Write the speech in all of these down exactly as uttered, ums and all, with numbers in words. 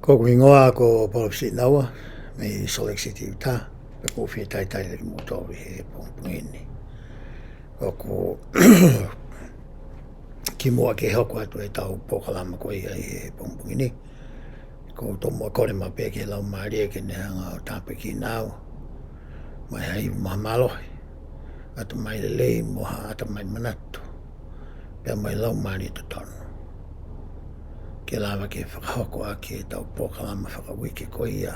Ko hoku hingoa ko Polofisi Naua, mei Salt Lake City, Utah. Pea ʻoku ou fie talitali lelei kimoutolu he pongipongi ni. ʻOku kimuʻa ke hoko atu ʻetau polokalama ko ia he pongipongi ni, ʻoku ou tomuʻa kole maʻu pē ki he Laumālie ke ne hanga ʻo tāpuekina au mo e ivi mo ha mālohi, ʻatamai lelei mo ha ʻatamai manatu, pea mo e laumālie totonu, ke lava ke fakahoko ʻaki ʻetau polokalama fakauike ko ia,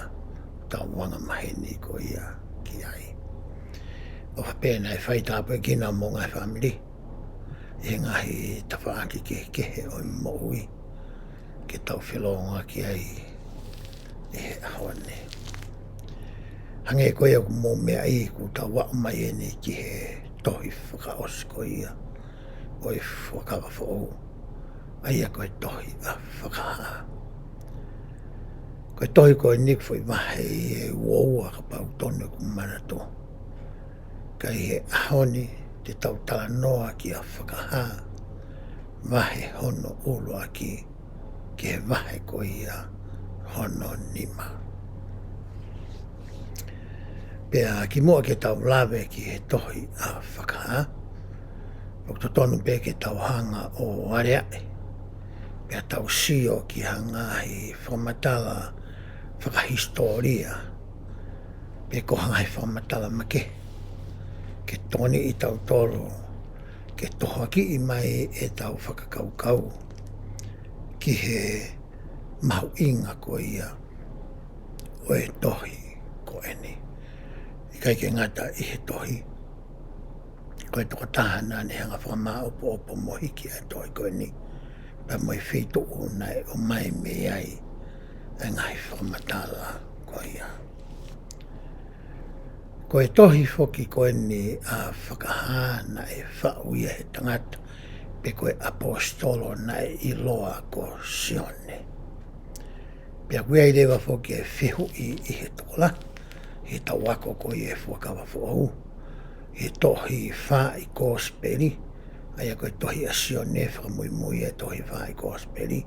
ʻetau anga maheni ko ia ki ai. ʻOfa pē naʻe fai tāpuekina homou ngaahi fāmili ʻi he ngaahi tafaʻaki kehekehe ʻo e moʻui, ke tau felōngoaki ai ʻi he ʻaho ni. Hangē ko ia ʻoku mou meaʻi, ʻoku tau aʻu mai eni ki he tohi fakaʻosi ko ia ʻo e Fuakava Foʻou, ʻa ia ko e tohi ʻa Fakahā. Ko e tohi ko eni ʻoku foʻi vahe ʻe uaua, kapau ʻoku tonu ʻeku manatu. Ka ʻi he ʻaho ni te tau talanoa kia Fakahā, vahe hono ʻuluaki ki he vahe ko ia hono nima. Pea kimuʻa ke tau lave ki he tohi ʻa Fakahā, ʻoku totonu pē ke tau hanga ʻo aleaʻi, pea tau sio ki ha ngaahi fakamatala fakahisitōlia, pe ko ha ngaahi fakamatala makehe, ke tokoniʻi kitautolu ke tohoakiʻi mai ʻetau fakakaukau ki he mahuʻinga ko ia ʻo e tohi ko eni. ʻIkai ke ngata ʻi he tohi, ko e tokotaha naʻa ne hanga ʻo fakamāʻopoʻopo mo hiki ʻa e tohi ko eni, pea mo e feituʻu naʻe ʻomai mei ai ʻa e ngaahi fakamatala ko ia. Ko e tohi foki ko eni ʻa Fakahā naʻe faʻu ia ʻe he tangata, pe ko e ʻaposetolo naʻe ʻiloa ko Sione. Pea ʻoku ʻi ai leva foki e fehuʻi ʻi he tokolahi, ʻi heʻetau ako ko ia e Fuakava Foʻou, ʻi he tohi fā ʻi he Kosipeli, ʻa ia ko e tohi ʻa Sione, fakamuimui e tohi fā ʻi he Kosipeli.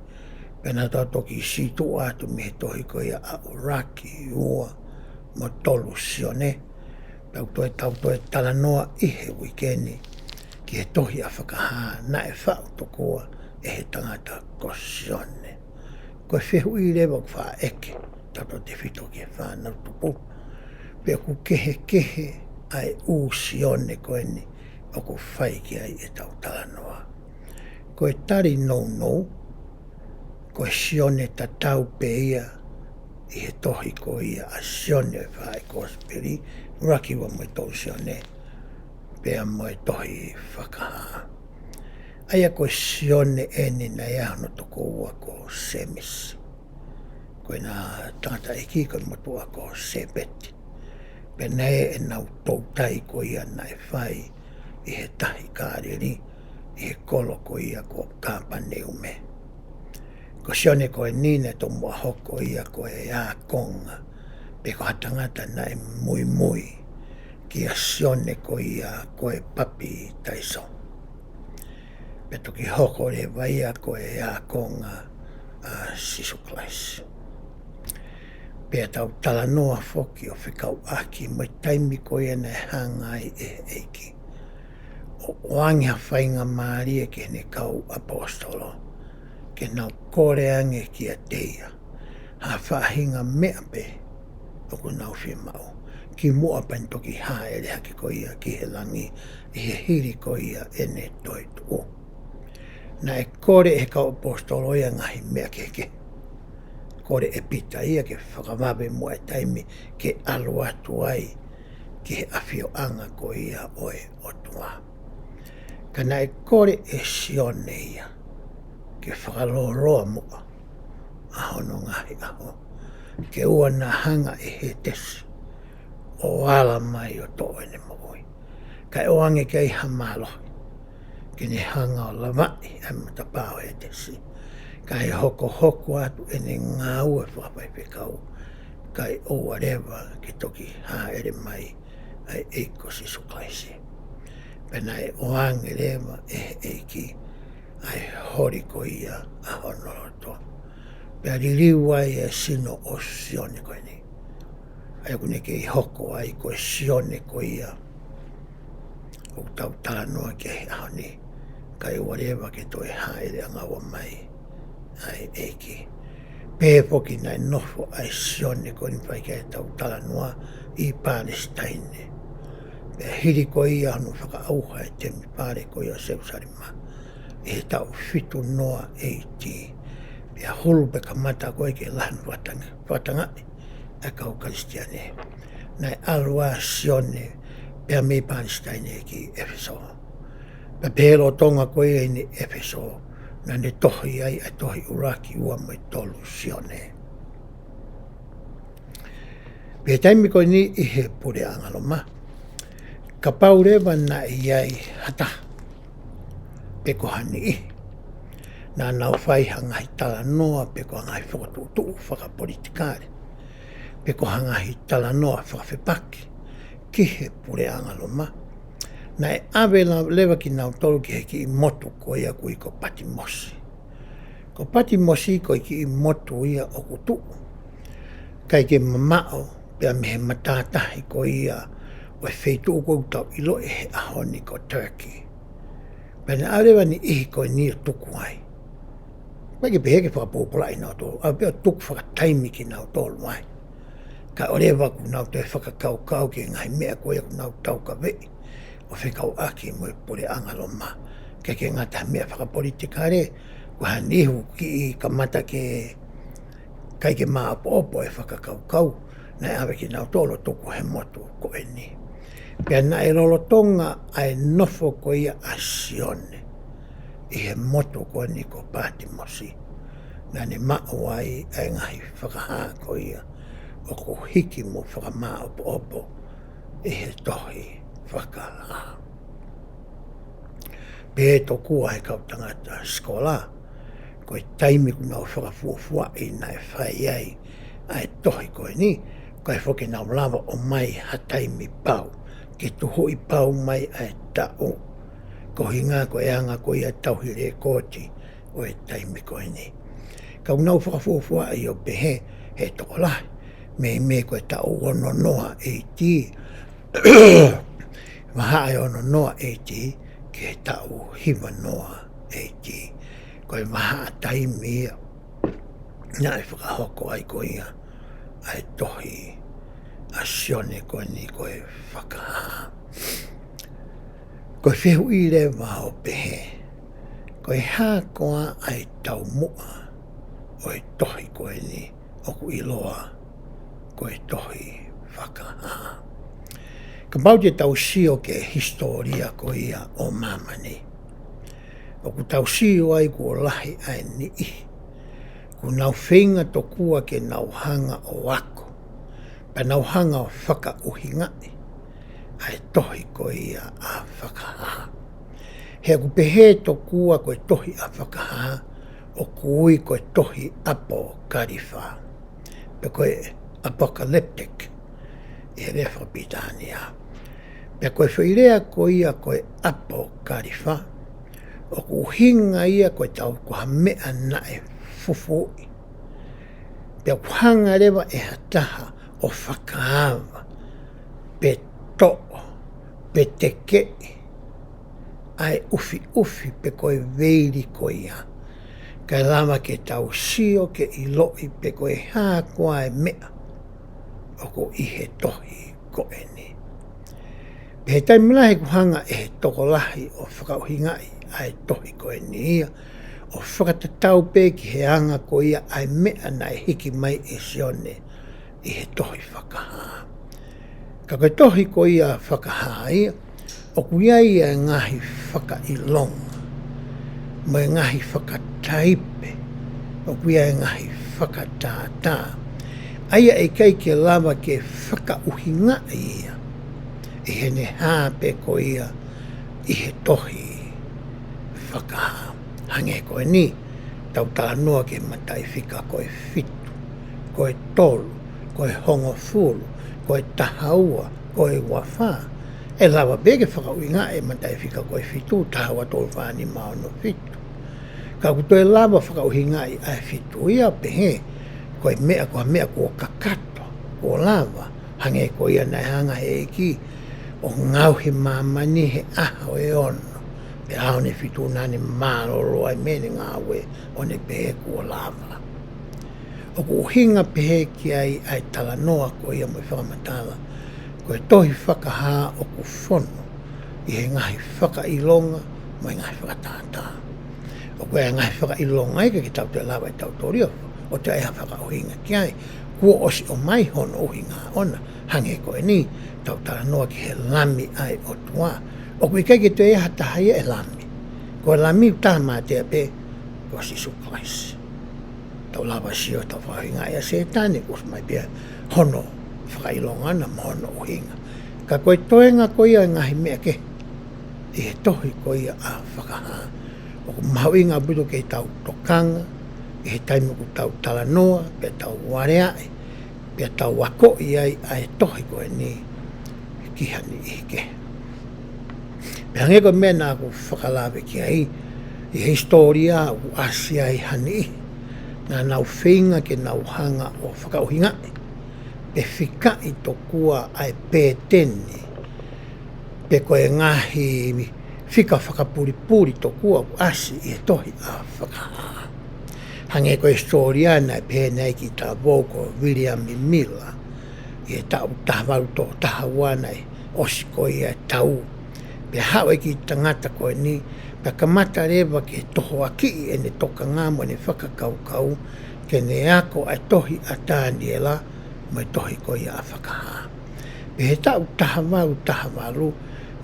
Pea naʻa tau toki situʻa atu mei he tohi ko ia ʻa ʻUluaki, Ua mo Tolu Sione. Pea ʻoku toe tau toe talanoa ʻi he uike ni ki he tohi ʻa Fakahā naʻe faʻu tokua ʻe he tangata ko Sione. Ko e fehuʻi leva ʻoku faʻa ʻeke tautefito ki he fānau tupu, pe ʻoku kehekehe ʻa e ʻū Sione ko eni ʻoku fai ki ai ʻetau talanoa. Ko e tali nounou, ko e Sione tatau pē ia ʻi he tohi ko ia ʻa Sione ʻo e fā ʻi he Kosipeli, ʻUluaki, Ua mo e Tolu Sione, pea mo e tohi Fakahā. ʻA ia ko Sione eni naʻe ʻi ai hono tokoua ko Sēmisi. Ko ʻena tangataʻeiki ko e motuʻa ko Sēpeti. Pea naʻe ʻi ai ʻenau toutai ko ia naʻe fai ʻi he tahi Kāleli, ʻi he kolo ko ia ko Kāpaneume. Ko Sione ko eni naʻe tomuʻa hoko ia ko e ākonga, pe ko ha tangata naʻe muimui kia Sione ko ia ko e papitaiso. Pea toki hoko leva ia ko e ākonga ʻa Sīsū Kalaisi. Pea tau talanoa foki ʻo fekauʻaki mo e taimi ko ia naʻe hanga ai ʻe he ʻEiki ʻo ʻoange ha faingamālie ki heʻene kau ʻaposetolo, ke nau kole ange kiate ia ha faʻahinga meʻa pē ʻoku nau fiemaʻu, kimuʻa pea ne toki hāʻele hake ko ia ki he langi ʻi he hili ko ia ʻene toetuʻu. Naʻe kole ʻe he kau ʻaposetolo ia ngaahi meʻa kehekehe. Kole ʻe Pita ia ke fakavave muʻa e taimi ke ʻalu atu ai ki he ʻafioʻanga ko ia ʻo e ʻOtua. Ka naʻe kole ʻe Sione ia ke fakalōloa muʻa ʻa hono ngaahi ʻaho, ke ʻoua naʻa hanga ʻe Hētesi ʻo ala mai ʻo toʻo ʻene moʻui. Kae ʻoange ki ai ha mālohi ke ne hanga ʻo lavaʻi ʻa e matapā ʻo Hētesi, kae hokohoko atu ʻene ngāue fakafaifekau, kae ʻoua leva ke toki hāʻele mai ʻa e ʻEiki ko Sīsū Kalaisi. Pea naʻe ʻoange leva ʻe he ʻEiki ʻa e holi ko ia ʻa hono loto. Pea liliu ai e sino ʻo Sione ko eni. ʻA ia ʻoku ne kei hoko ai ko e Sione ko ia ʻoku tau talanoa ki ai he ʻaho ni, kae ʻoua leva ke toe hāʻele angaua mai ʻa e ʻEiki. Pehē foki naʻe nofo ʻa e Sione ko eni fai ki ai ʻetau talanoa ʻi Palesitaine. Pea hili ko ia hono fakaʻauha e temipale ko ia ʻo Selusalema ʻi he taʻu fitu noa A D, pea hulu pea kamata ko ē ke lahi hono fakatanga-, fakatangaʻi ʻa e kau Kalisitiane. Naʻe ʻalu ʻa Sione pea mei Palesitaine ki ʻEfesō. Pea pehē lolotonga ko ia ʻi ʻEfesō, naʻa ne tohi ai ʻa e tohi ʻuluaki, ua mo e tolu ʻo Sione. Pea taimi ko eni ʻi he puleʻanga Loma, kapau leva naʻe ʻi ai ha taha pe ko ha niʻihi naʻa nau fai ha ngaahi talanoa pe ko ha ngaahi fokotuʻutuʻu fakapolitikale pe ko ha ngaahi talanoa fakafepaki ki he puleʻanga Loma, naʻe ʻave la-, leva kinautolu ki he kiʻi motu ko ia ʻoku ui ko Patimosi. Ko Patimosi ko e kiʻi motu ia ʻoku tuʻu ʻikai ke mamaʻo pea mei he matātahi ko ia ʻo e feituʻu ʻoku tau ʻiloʻi he ʻaho ni ko Turkey. Pea naʻe ʻave leva e niʻihi ko eni ʻo tuku ai. ʻIkai ke pehē ke fakapōpulaʻi kinautolu, ʻave pē ʻo tuku fakataimi kinautolu ai. Kae ʻoua leva kuo nau toe fakakaukau ki he ngaahi meʻa ko ia kuo nau taukaveʻi ʻo fekauʻaki mo e puleʻanga Loma. ʻIkai ke ngata he meʻa fakapolitikale, ko ha niʻihi ʻoku kiʻi kamata ke ʻikai ke maʻopoʻopo e fakakaukau, naʻe ʻave kinautolu ʻo tuku he motu ko eni. Pea naʻe lolotonga ʻa e nofo ko ia ʻa Sione ʻi he motu ko eni ko Patimosi, naʻa ne maʻu ai ʻa e ngaahi fakahā ko ia ʻoku hiki mo fakamaʻopoʻopo ʻi he tohi Fakahā. Pehē tokua ʻe he kau tangata sikola, ko e taimi ʻoku nau fakafuofuaʻi naʻe fai ai ʻa e tohi ko eni, ʻikai foki ke nau lava ʻo ʻomai ha taimi pau ke tuhuʻi pau mai ʻa e taʻu, koeʻuhinga ko e anga ko ia e tauhi lēkooti ʻo e taimi ko eni. Ka ʻoku nau fakafuofuaʻi ʻo pehē ʻe he tokolahi, meimei ko e taʻu ono noa A D, vahaʻa ʻe ono noa A D ki he taʻu hiva noa A D. Ko e vahaʻa taimi ia naʻe fakahoko ai ko ia ʻa e tohi ʻa Sione ko eni ko e Fakahā. Ko e fehuʻi leva ʻoku pehē, ko e hā koā ʻa e taumuʻa ʻo e tohi ko eni ʻoku ʻiloa ko e tohi Fakahā? Kapau te tau sio ki he hisitōlia ko ia ʻo māmani, ʻoku tau sio ai kuo lahi ʻa e niʻihi ʻoku nau feinga tokua ke nau hanga ʻo ako, pea nau hanga ʻo fakaʻuhingaʻi ʻa e tohi ko ia ʻa Fakahā. He ʻoku pehē tokua ko e tohi ʻa Fakahā ʻoku ui ko e tohi ʻapokalifa, pe ko e apocalyptic ʻi he lea fakapilitānia. Pea ko e foʻi lea ko ia ko e ʻapokalifa, ʻoku ʻuhinga ia ko e tau ko ha meʻa naʻe fufuuʻi. Pea ʻoku hanga leva ʻe ha taha ʻo fakaava, pe toʻo, pe tekeʻi ʻa e ʻufiʻufi pe ko e veili ko ia, kae lava ke tau sio ke ʻiloʻi pe ko e hā koā e meʻa ʻoku ʻi he tohi ko eni. Pea he taimi lahi ʻoku hanga ʻe he tokolahi ʻo fakaʻuhingaʻi ʻa e tohi ko eni ia, ʻo fakatatau pē ki he anga ko ia ʻa e meʻa naʻe hiki mai ʻe Sione ʻi he tohi Fakahā. Ka ko e tohi ko ia Fakahā ia, ʻoku ʻi ai e ngaahi fakaʻilonga mo e ngaahi fakataipe, ʻoku ʻi ai e ngaahi fakatātā, ʻa ia ʻe ʻikai ke lava ke fakaʻuhingaʻi ia ʻi heʻene hā pē ko ia ʻi he tohi Fakahā. Hangē ko eni, tau talanoa ki he mataʻi fika ko e fitu, ko e tolu, ko e hongofulu, ko e taha ua, ko e ua fā. ʻE lava pē ke fakaʻuhingaʻi e mataʻi fika ko e fitu, taha ua tolu fā nima ono fitu. Ka ʻoku toe lava fakaʻuhingaʻi ʻa e fitu ia ʻo pehē, ko e meʻa, ko ha meʻa kuo kakato, kuo lava, hangē ko ia naʻe hanga he ʻEiki ʻo ngaohi māmani he ʻaho ʻe ono, pea ʻaho ʻe fitu naʻa ne mālōlō ai mei heʻene ngāue ʻo ne pehē kuo lava. ʻOku ʻuhinga pehē ki ai ʻa e talanoa ko ia mo e fakamatala, ko e tohi Fakahā ʻoku fonu ʻi he ngaahi fakaʻilonga mo e ngaahi fakatātā. ʻOku ʻi ai e ngaahi fakaʻilonga ia ʻikai ke tau toe lava ʻe tautolu ia ʻo toe ʻai ha fakaʻuhinga ki ai. Kuo ʻosi ʻomai hono ʻuhinga ʻoʻona, hangē ko eni, tau talanoa ki he Lami ʻa e ʻOtua. ʻOku ʻikai ke toe ʻi ai ha taha ia ʻe Lami. Ko e Lami ʻoku taha mātea pē, ko Sīsū Kalaisi. Tau lava sio, tau fakaʻuhingaʻi ʻa Sētane, ʻoku ʻosi mai pē ia hono fakaʻilonga ʻoʻona mo hono ʻuhinga. Ka ko e toenga ko ia ʻo e ngaahi meʻa kehe ʻi he tohi ko ia ʻa Fakahā, ʻoku mahuʻinga ʻaupito ke tau tokanga ʻi he taimi ʻoku tau talanoa, pea tau aleaʻi, pea tau akoʻi ai ʻa e tohi ko eni ki ha niʻihi kehe. Pea hangē ko e meʻa naʻa ku fakalave ki ai, ʻi he hisitōlia ʻoku ʻasi ai ha niʻihi naʻa nau feinga ke nau hanga ʻo fakaʻuhingaʻi pe fikaʻi tokua ʻa e pēteni, pe ko e ngaahi fika fakapulipuli tokua ʻoku ʻasi ʻi he tohi ʻa Fakahā. Hangē ko e hisitōlia naʻe pehē naʻe ʻi ai e kiʻi talavou ko Viliami Mila, ʻi he taʻu taha valu tolu taha ua naʻe ʻosi ko ia e tau. Pea haʻu e kiʻi tangata ko eni, pea kamata leva ke tohoakiʻi ʻene tokanga mo ʻene fakakaukau ke ne ako ʻa e tohi ʻa Taniela mo e tohi ko ia ʻa Fakahā. Pea he taʻu taha valu taha valu,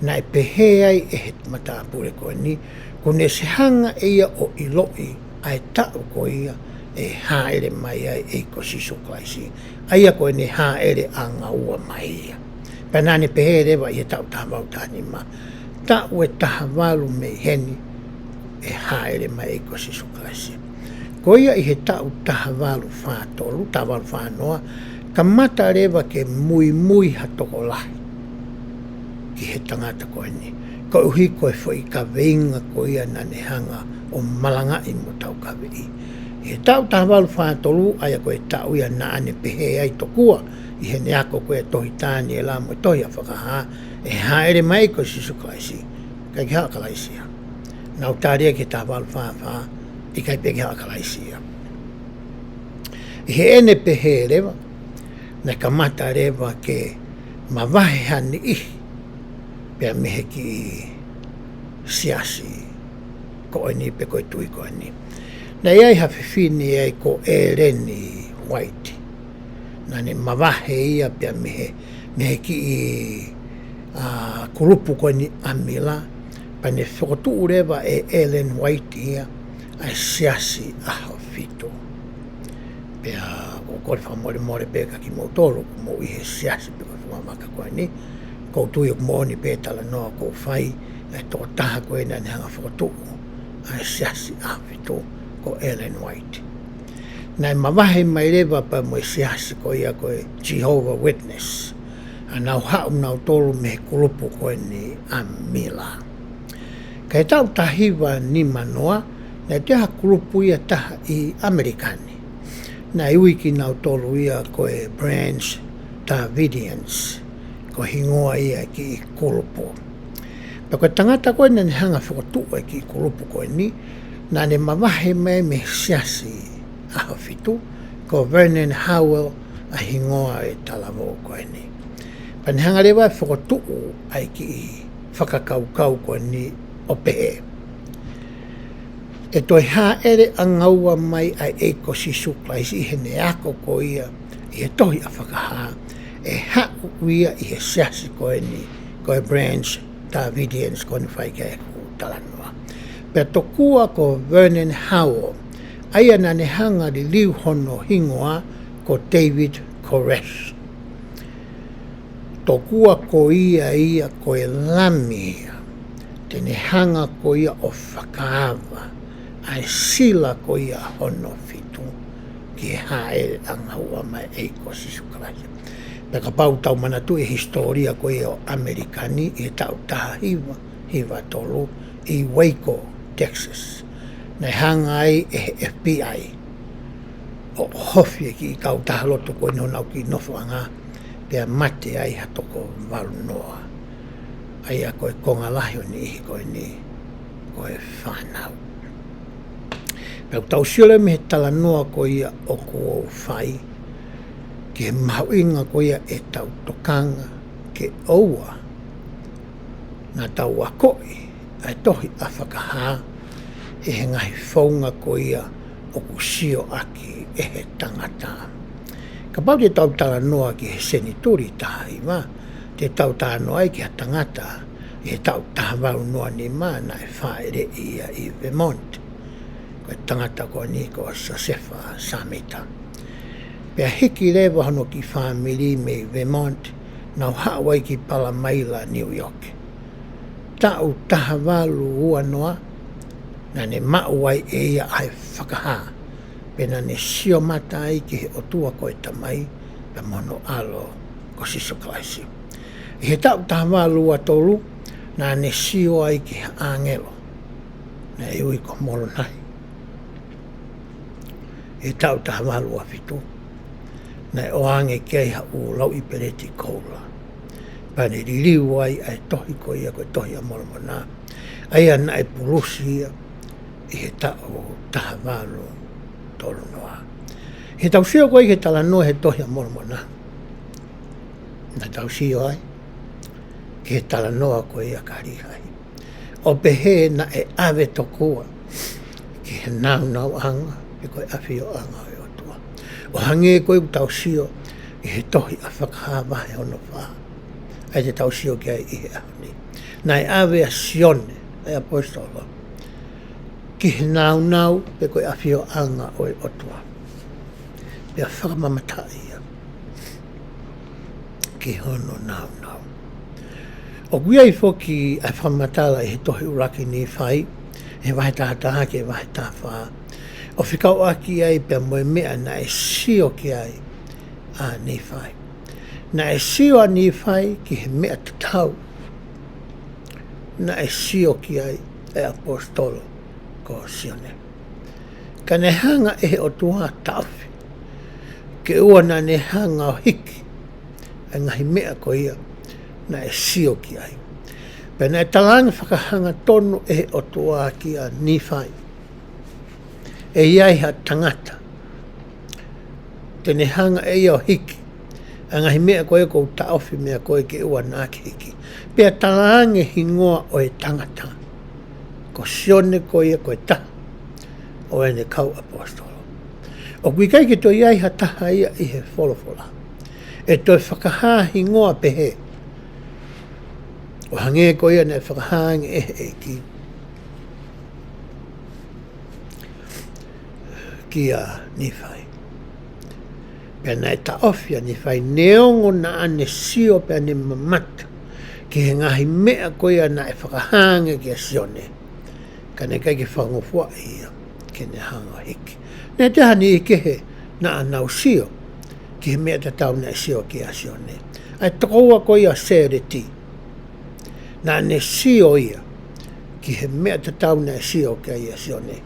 naʻe pehē ai ʻe he matāpule ko eni, kuo ne ʻosi hanga ʻe ia ʻo ʻiloʻi ʻa e taʻu ko ia ʻe hāʻele mai ai e ʻEiki ko Sīsū Kalaisi. ʻA ia ko ʻene hāʻele ʻanga ua mai ia. Pea naʻa ne pehē leva ʻi he taʻu taha valu taha nima, taʻu ʻe taha valu mei heni ʻe hāʻele mai e ʻEiki ko Sīsū Kalaisi. Ko ia ʻi he taʻu taha valu fā tolu, taha valu fā noa, kamata leva ke muimui ha tokolahi ki he tangata ko eni, koeʻuhi ko e foʻi kaveinga ko ia naʻa ne hanga ʻo malangaʻi mo taukaveʻi. ʻI he taʻu taha valu fā tolu, ʻa ia ko e taʻu ia naʻa ne pehē ai tokua ʻi heʻene ako ko ia e tohi Taniela mo e tohi ʻa Fakahā, ʻe hāʻele mai e ʻEiki ko Sīsū Kalaisi. ʻIkai ke haʻu ʻa Kalaisi ia. Naʻa ku tali ia ki he taha valu fā fā, ʻikai pē ke haʻu ʻa Kalaisi ia. ʻI heʻene pehē leva, naʻe kamata leva ke mavahe ha niʻihi pea mei he kiʻi siasi ko eni pe ko e tui ko eni. Naʻe ʻi ai ha fefine ai ko ʻEleni Uaiti. Naʻa ne mavahe ia pea mei he, mei he kiʻi, ʻa, kulupu ko eni ʻa Mila, pea ne fokotuʻu leva ʻe ʻEleni Uaiti ia ʻa e Siasi ʻAho Fitu. Pea ʻoku ou kole fakamolemole pē kiate kimoutolu ʻoku mou ʻi he siasi pe ko e funga maka ko eni, ʻoku ou tui ʻoku moʻoni pē talanoa ʻoku ou fai, ʻa e tokotaha ko ē naʻa ne hanga fokotuʻu ʻa e Siasi ʻAho Fitu, ko ʻEleni Uaiti. Naʻe mavahe mai leva pea mo e siasi ko ia ko e Jehovah Witness, ʻa nau haʻu nautolu mei he kulupu ko eni ʻa Mila. Ka ʻi he taʻu taha hiva nima noa, naʻe toe ʻi ai ha kulupu ia taha ʻi ʻAmelika ni. Naʻe ui kinautolu ia ko e Branch Davidians, ko e hingoa ia e kiʻi kulupu. Pea ko e tangata ko ē naʻa ne hanga fokotuʻu e kiʻi kulupu ko eni, naʻa ne mavahe mai mei he Siasi ʻAho Fitu, ko Vernon Howell ʻa e hingoa e talavou ko eni. Pea ne hanga leva ʻo fokotuʻu ʻa e kiʻi fakakaukau ko eni ʻo pehē, ʻe toe hāʻele ʻanga ua mai ʻa e ʻEiki ko Sīsū Kalaisi ʻi heʻene ako ko ia ʻi he tohi ʻa Fakahā, ʻe haʻu ia ʻi he siasi ko eni, ko e Branch Davidians ko eni fai ki ai ʻeku talanoa. Pea tokua ko Vernon Howell, ʻa ia naʻa ne hanga liliu hono hingoa ko David Koresh. Tokua ko ia ia ko e Lami ia, te ne hanga ko ia ʻo fakaava ʻa e sila ko ia hono fitu ki he hāʻele ʻanga ua mai e ʻEiki ko Sīsū Kalaisi. Pea kapau te tau manatuʻi e hisitōlia ko ia ʻo ʻAmelika ni ʻi he taʻu taha hiva hiva tolu ʻi Waco, Texas. Naʻe hanga ai ʻe he F B I ʻo ʻohofi e kiʻi kautaha lotu ko eni honau kiʻi nofoʻanga, pea mate ai ha toko valu noa. ʻA ia ko e konga lahi ʻo e niʻihi ko eni ko e fānau. Pea ʻoku tau sio leva mei he talanoa ko ia ʻoku ou fai ki he mahuʻinga ko ia ʻetau tokanga ke ʻoua naʻa tau akoʻi ʻa e tohi ʻa Fakahā ʻi he ngaahi founga ko ia ʻoku sio ʻaki ʻe he tangata. Kapau te tau talanoa ki he senituli taha hiva, te tau talanoa ai ki ha tangata ʻi he taʻu taha valu noa nima naʻe fāʻeleʻi ia ʻi Vermont. Ko e tangata ko eni ko Siosefa Sāmita. Pea hiki leva hono kiʻi fāmili mei Vermont, nau haʻu ai ki Palamaila, New York. Taʻu taha valu ua noa, naʻa ne maʻu ai ʻe ia ʻa e Fakahā. Pea naʻa ne sio mata ai ki he ʻOtua ko e Tamai, pea mo hono ʻAlo ko Sīsū Kalaisi. ʻI he taʻu taha valu ua tolu, naʻa ne sio ai ki he ʻāngelo naʻe ui ko Molonai. ʻI he taʻu taha valu ua fitu, naʻe ʻoange ki ai ha ʻū lauʻi peleti koula. Pea ne liliu ai ʻa e tohi ko ia ko e Tohi ʻa Molomona, ʻa ia naʻe pulusi ia ʻi he taʻu taha valu tolu noa. ʻI heʻetau sio ko ia ki he talanoa he Tohi ʻa Molomona, naʻa tau sio ai ki he talanoa ko ia kia Līhai, ʻo pehē naʻe ʻave tokua ki he nāunauʻanga pe ko e ʻafioʻanga ʻo e ʻOtua. ʻO hangē ko ia ʻoku tau sio ʻi he tohi ʻa Fakahā vahe hono fā, ʻa ia te tau sio ki ai ʻi he ʻaho ni. Naʻe ʻave ʻa Sione, ʻa e ʻaposetolo, ki he nāunau pe ko e ʻafioʻanga ʻo e ʻOtua, pea fakamamataʻi ia ki hono nāunau. ʻOku ʻi ai foki ʻa e fakamatala ʻi he tohi ʻuluaki Nīfai, he vahe taha taha ki he vahe taha fā, ʻo fekauʻaki ai pea mo e meʻa naʻe sio ki ai ʻa Nīfai. Naʻe sio ʻa Nīfai ki he meʻa tatau naʻe sio ki ai ʻa e ʻaposetolo ko Sione. Ka ne hanga ʻe he ʻOtua ʻo taʻofi, ke ʻoua naʻa ne hanga ʻo hiki ʻa e ngaahi meʻa ko ia naʻe sio ki ai. Pea naʻe talaange fakahangatonu ʻe he ʻOtua kia Nīfai, ʻe ʻi ai ha tangata te ne hanga ʻe ia ʻo hiki ʻa e ngaahi meʻa ko ia ʻoku ou taʻofi meia koe ke ʻoua naʻa ke hiki. Pea talaange hingoa ʻo e tangata ko Sione, ko ia ko e taha ʻo ʻene kau ʻaposetolo. ʻOku ʻikai ke toe ʻi ai ha taha ia ʻi he folofola ʻe toe fakahā hingoa pehē, ʻo hangē ko ia naʻe fakahā ange ʻe he ʻEiki kia Nīfai. Pea naʻe taʻofi ʻa Nīfai neongo naʻa ne sio pea ne mamata ki he ngaahi meʻa ko ia naʻe fakahā ange kia Sione, ka naʻe ʻikai ke fakangofuaʻi ia ke ne hanga ʻo hiki. Naʻe ʻi ai ha niʻihi kehe naʻa nau sio ki he meʻa tatau naʻe sio ki ai ʻa Sione. ʻA e tokoua ko ia ʻo Sēleti, naʻa ne sio ia ki he meʻa tatau naʻe sio ki ai ʻa Sione.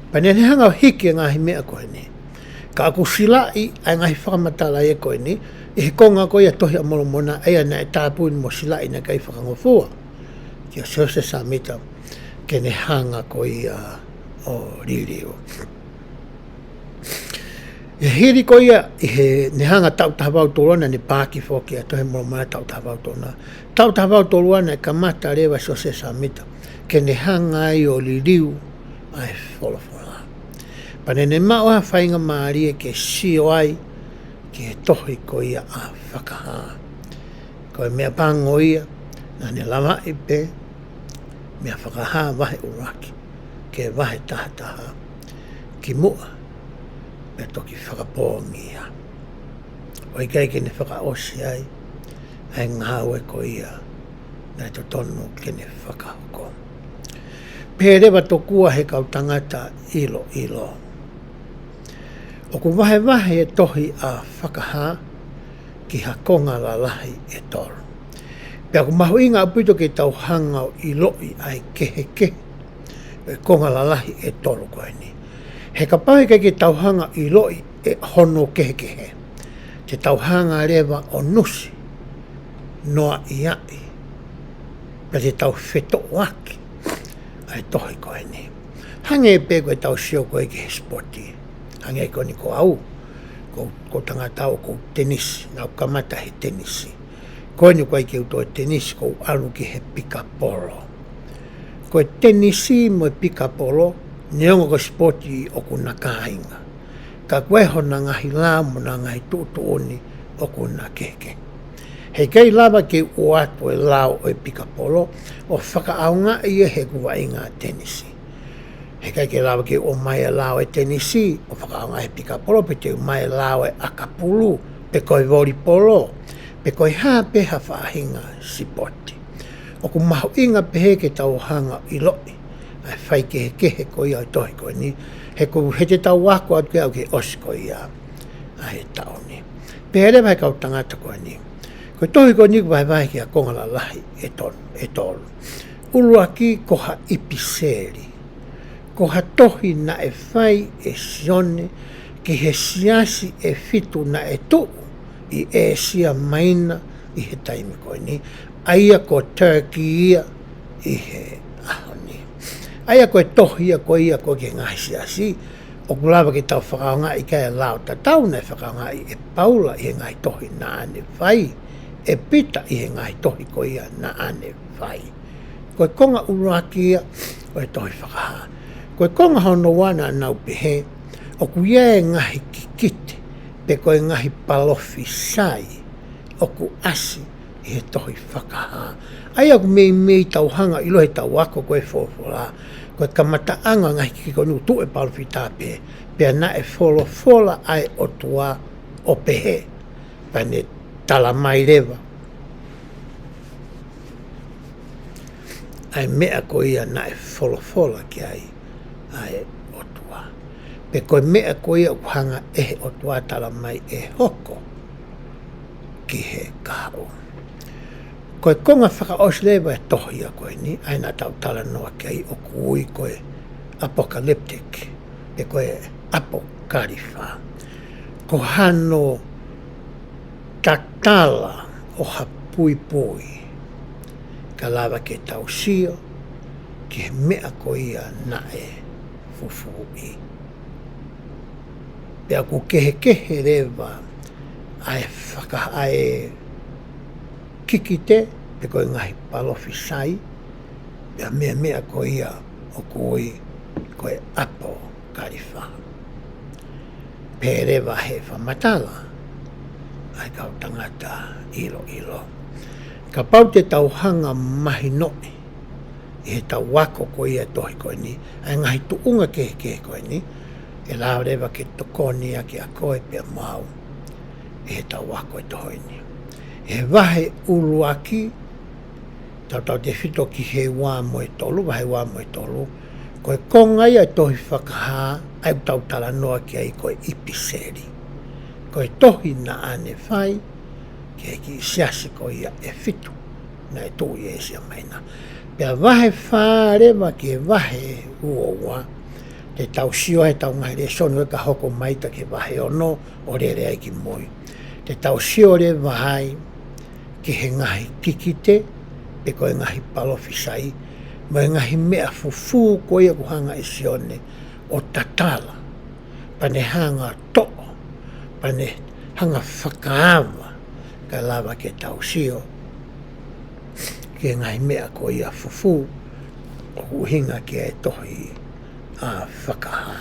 Pea naʻa ne hanga ʻo hiki e ngaahi meʻa ko eni. Ka ʻoku silaʻi ʻa e ngaahi fakamatala ia ko eni ʻi he konga ko ia Tohi ʻa Molomona, ʻa ia naʻe tāpuni mo silaʻi, naʻe ʻikai fakangofua kia Siosefa Sāmita ke ne hanga ko ia ʻo liliu. ʻI he hili ko ia, ʻi heʻene hanga, taʻu taha valu tolu ua naʻa ne paaki foki ʻa e Tohi ʻa Molomona, taʻu taha valu tolu ua. Taʻu taha valu tolu ua naʻe kamata leva ʻa Siosefa Sāmita ke ne hanga ai ʻo liliu ʻa e folofola. Pea naʻa ne maʻu ha faingamālie ke sio ai ki he tohi ko ia ʻa Fakahā. Ko e meʻa pango ia, naʻa ne lavaʻi pē mei Fakahā vahe ʻuluaki ki he vahe taha taha, kimuʻa pea toki fakapoongi ia, ʻo ʻikai ke ne fakaʻosi ai ʻa e ngāue ko ia naʻe totonu ke ne fakahoko. Pehē leva tokua ʻe he kau tangata ʻiloʻilo, ʻoku vahevahe e tohi ʻa Fakahā ki ha konga lalahi ʻe tolu. Pea ʻoku mahuʻinga ʻaupito ke tau hanga ʻo ʻiloʻi ʻa e kehekehe ʻo e konga lalahi ʻe tolu ko eni. He kapau ʻe ʻikai ke tau hanga ʻo ʻiloʻi ʻa hono kehekehe, te tau hanga leva ʻo nusi noaʻiaʻi, pea te tau fetoʻoaki ʻa e tohi ko eni. Hangē pē ko ʻetau sio ko ē ki he sipoti. Hangē ko eni ko au, ko, ko e tangata au ʻoku ou tenisi, naʻá ku kamata he tenisi. Ko eni ʻoku ʻikai ke u toe tenisi, ʻoku ou ʻalu ki he pikapolo. Ko e tenisi mo e pikapolo, neongo ko e sipoti ʻokú na kāinga, ka ko e hona ngaahi lao mo hona ngaahi tuʻutuʻuni ʻokú na kehekehe. He ʻikai lava ke u ʻoatu e lao ʻo e pikapolo ʻo fakaʻaongaʻi ia heʻeku vaʻinga tenisi. He ʻikai ke lava ke u ʻomai e lao ʻo e tenisi ʻo fakaʻaongaʻi he pikapolo, pe te u ʻomai e lao ʻo e ʻakapulu, pe ko e volipolo, pe ko e hā pē ha faʻahinga sipoti. ʻOku mahuʻinga pehē ke tau hanga ʻo ʻiloʻi ʻa e faikehekehe ko ia ʻo e tohi ko eni, he ko, he te tau ako atu ki ai ʻo aʻu ki he ʻosi ko ia ʻa e taʻu ni. Pehē leva ʻe he kau tangata ko eni, ko e tohi ko eni ʻoku vahevahe ki ha konga lalahi ʻe tolu, ʻe tolu. ʻUluaki, ko ha ʻipiseli, ko ha tohi naʻe fai ʻe Sione ki he siasi ʻe fitu naʻe tuʻu ʻi ʻĒsia Maina ʻi he taimi ko eni, ʻa ia ko Turkey ia ʻi he ʻaho ni. ʻA ia ko e tohi ia ko ia ko ē ki he ngaahi siasi, ʻoku lava ke tau fakaʻaongaʻi ki ai e lao tatau naʻe fakaʻaongaʻi ʻe Paula ʻi he ngaahi tohi naʻá ne fai, ʻe Pita ʻi he ngaahi tohi ko ia naʻá ne fai. Ko e konga ʻuluaki ia ʻo e tohi Fakahā. Ko e konga hono ua naʻa nau pehē, ʻoku ʻi ai e ngaahi kikite, pe ko e ngaahi palofisai ʻoku ʻasi ʻi he tohi Fakahā. ʻA ia ʻoku meimei tau hanga ʻo ʻilo heʻetau ako ko ē folofola, ko e kamataʻanga e ngaahi kikite ko eni ʻoku tuʻu e palōfita pē, pea naʻe folofola ʻa e ʻOtua ʻo pehē, pea ne tala mai leva ʻa e meʻa ko ia naʻe folofola ki ai ʻa e ʻOtua. Pe ko e meʻa ko ia ʻoku hanga ʻe he ʻOtua tala mai ʻe hoko ki he kahaʻu. Ko e konga fakaʻosi leva e tohi ia ko eni, ʻa ia naʻa tau talanoa ki ai ʻoku ui ko e apocalyptic, pe ko e apokalifa. Ko hano tatala ʻo ha puipui, ka lava ke tau sio ki he meʻa ko ia naʻe fufuuʻi. Pea ʻoku kehekehe leva ʻa e faka-, ʻa e kikite, pe ko e ngaahi palofisai, pea mo e meʻa ko ia ʻoku ui ko e apokalifa. Pehē leva ʻe he fakamatala ʻa e kau tangata ʻiloʻilo. Kapau te tau hanga ʻo mahinoʻi ʻi heʻetau ako ko ia e tohi ko eni ʻa e ngaahi tuʻunga kehekehe ko eni, ʻe lava leva ke tokoni ʻaki ʻa koe pea mo au ʻi heʻetau ako e tohi ni. ʻI he vahe ʻuluaki, tautautefito ki he ua mo e tolu, vahe ua mo e tolu, ko e konga ia e tohi Fakahā, ʻa ia ʻoku tau talanoa ki ai ko e ʻipiseli. Ko e tohi naʻá ne fai ki he kiʻi siasi ko ia ʻe fitu naʻe tuʻu ʻi ʻĒsia Maina. Pea vahe fā leva ki he vahe ua ua, te tau sio ai heʻetau ngaahi lēsoni ʻo ka hoko mai atu ki he vahe ono ʻo lele ai ki mui. Te tau sio leva ai ki he ngaahi kikite, pe ko e ngaahi palofisai, mo e ngaahi meʻa fufū ko ia ʻoku hanga ʻe Sione ʻo tatala, pea ne hanga ʻo toʻo, pea ne hanga ʻo fakaava, kae lava ke tau sio ki he ngaahi meʻa ko ia fufū ʻoku ʻuhinga ki ai e tohi ʻa Fakahā.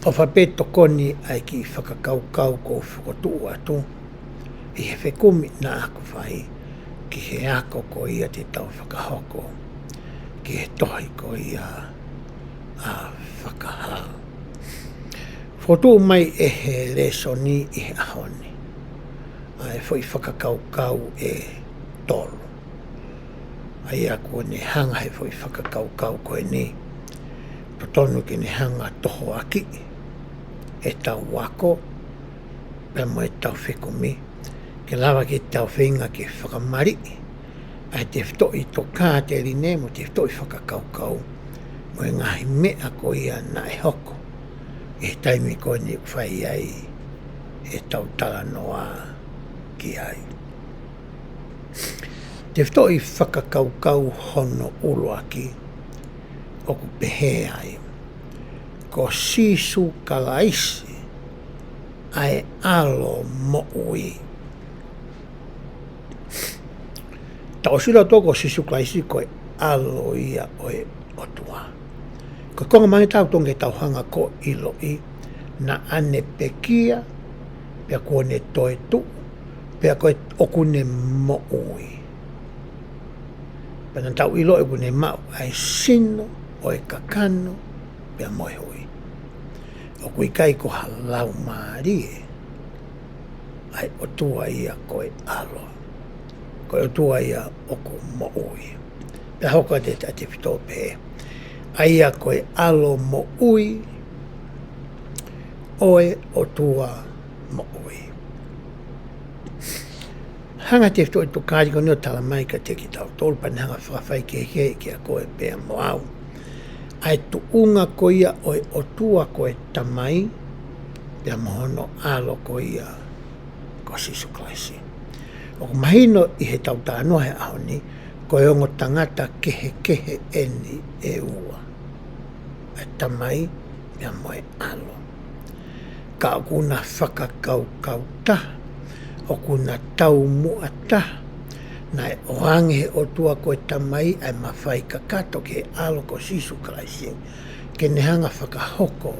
ʻOfa pē tokoni ʻa e kiʻi fakakaukau kuo u fokotuʻu atu ʻi he fekumi naʻá ku fai ki he ako ko ia te tau fakahoko ki he tohi ko ia ʻa Fakahā. Fokotuʻu mai ʻe he lēsoni ʻi he ʻaho ni ʻa e foʻi fakakaukau ʻe tolu. ʻA ia kuo ne hanga ʻe he foʻi fakakaukau ko eni, totonu ke ne hanga ʻo tohoakiʻi ʻetau ako pea mo ʻetau fekumi Ke lava ke tau feinga ke fakamaliʻi ʻa e tefitoʻi tokāteline mo e tefitoʻi fakakaukau mo e ngaahi meʻa ko ia naʻe hoko ʻi he taimi ko eni ʻoku fai ai ʻetau talanoa ki ai. Tefitoʻi fakakaukau hono ʻuluaki ʻoku pehē ai, ko Sīsū Kalaisi ʻa e ʻAlo moʻui. Tau ʻosi ʻilo atu ko Sīsū Kalaisi ko e ʻAlo ia ʻo e ʻOtua. Ko e konga mai tau tonge tau hanga ko e ʻiloʻi naʻa ne pekia, pea kuo ne toetuʻu, pea ko e ʻoku ne moʻui. Pea naʻa tau ʻilo ʻoku ne maʻu ʻa e sino ʻo e kakano pea mo e hui. ʻOku ʻikai ko ha laumālie ʻa e ʻOtua ia ko e ʻAlo. Ko e ʻOtua ia ʻoku moʻui. Pea hoko atu ʻa e tefito pē, ʻa ia ko e ʻAlo moʻui ʻo e ʻOtua moʻui. Hanga tefitoʻi tokāteline ko eni ʻo tala mai kiate kitautolu pea ne hanga fakafaikehekeheʻi kia koe pea mo au ʻa e tuʻunga ko ia ʻo e ʻOtua ko e Tamai pea mo hono ʻAlo ko ia ko Sīsū Kalaisi. ʻOku mahino ʻi heʻetau talanoa he ʻaho ni, ko e ongo tangata kehekehe eni ʻe ua, ʻa e Tamai pea mo e ʻAlo. Ka ʻoku na fakakaukau taha, ʻoku na taumuʻa taha. Naʻe ʻoange he ʻOtua ko e Tamai ʻa e mafai kakato ki he ʻAlo ko Sīsū Kalaisi ke ne hanga fakahoko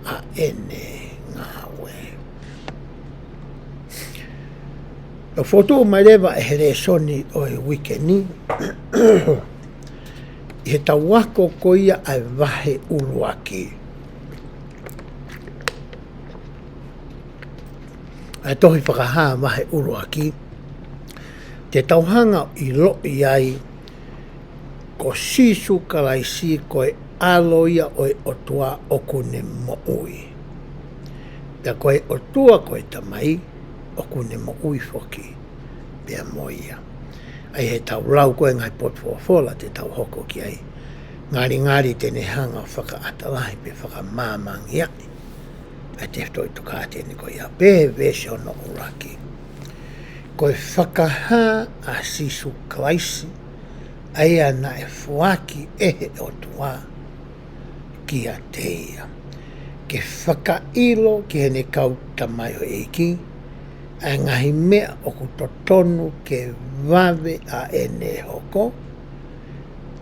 ʻa ʻene ngāue. ʻOku fokotuʻu mai leva ʻe he lēsoni ʻo e uike ni ʻi heʻetau ako ko ia ʻa e vahe ʻuluaki ʻa e tohi Fakahā vahe ʻuluaki, te tau hanga ʻo ʻiloʻi ai ko Sīsū Kalaisi ko e ʻAlo ia ʻo e ʻOtua ʻoku ne moʻui. Pea ko e ʻOtua ko e Tamai ʻoku ne moʻui foki pea mo ia. ʻA ia heʻetau lau ko e ngaahi potu folofola te tau hoko ki ai, ngalingali te ne hanga ʻo fakaʻatalahi pe fakamāmangiaʻi ʻa e tefitoʻi tokāteline ko ia. Pehē veesi hono ʻuluaki, ko e fakahā ʻa Sīsū Kalaisi, ʻa ia naʻe foaki ʻe he ʻOtua kiate ia, ke fakaʻilo ki heʻene kau tamaioʻeiki ʻa e ngaahi meʻa ʻoku totonu ke vave ʻa ʻene hoko,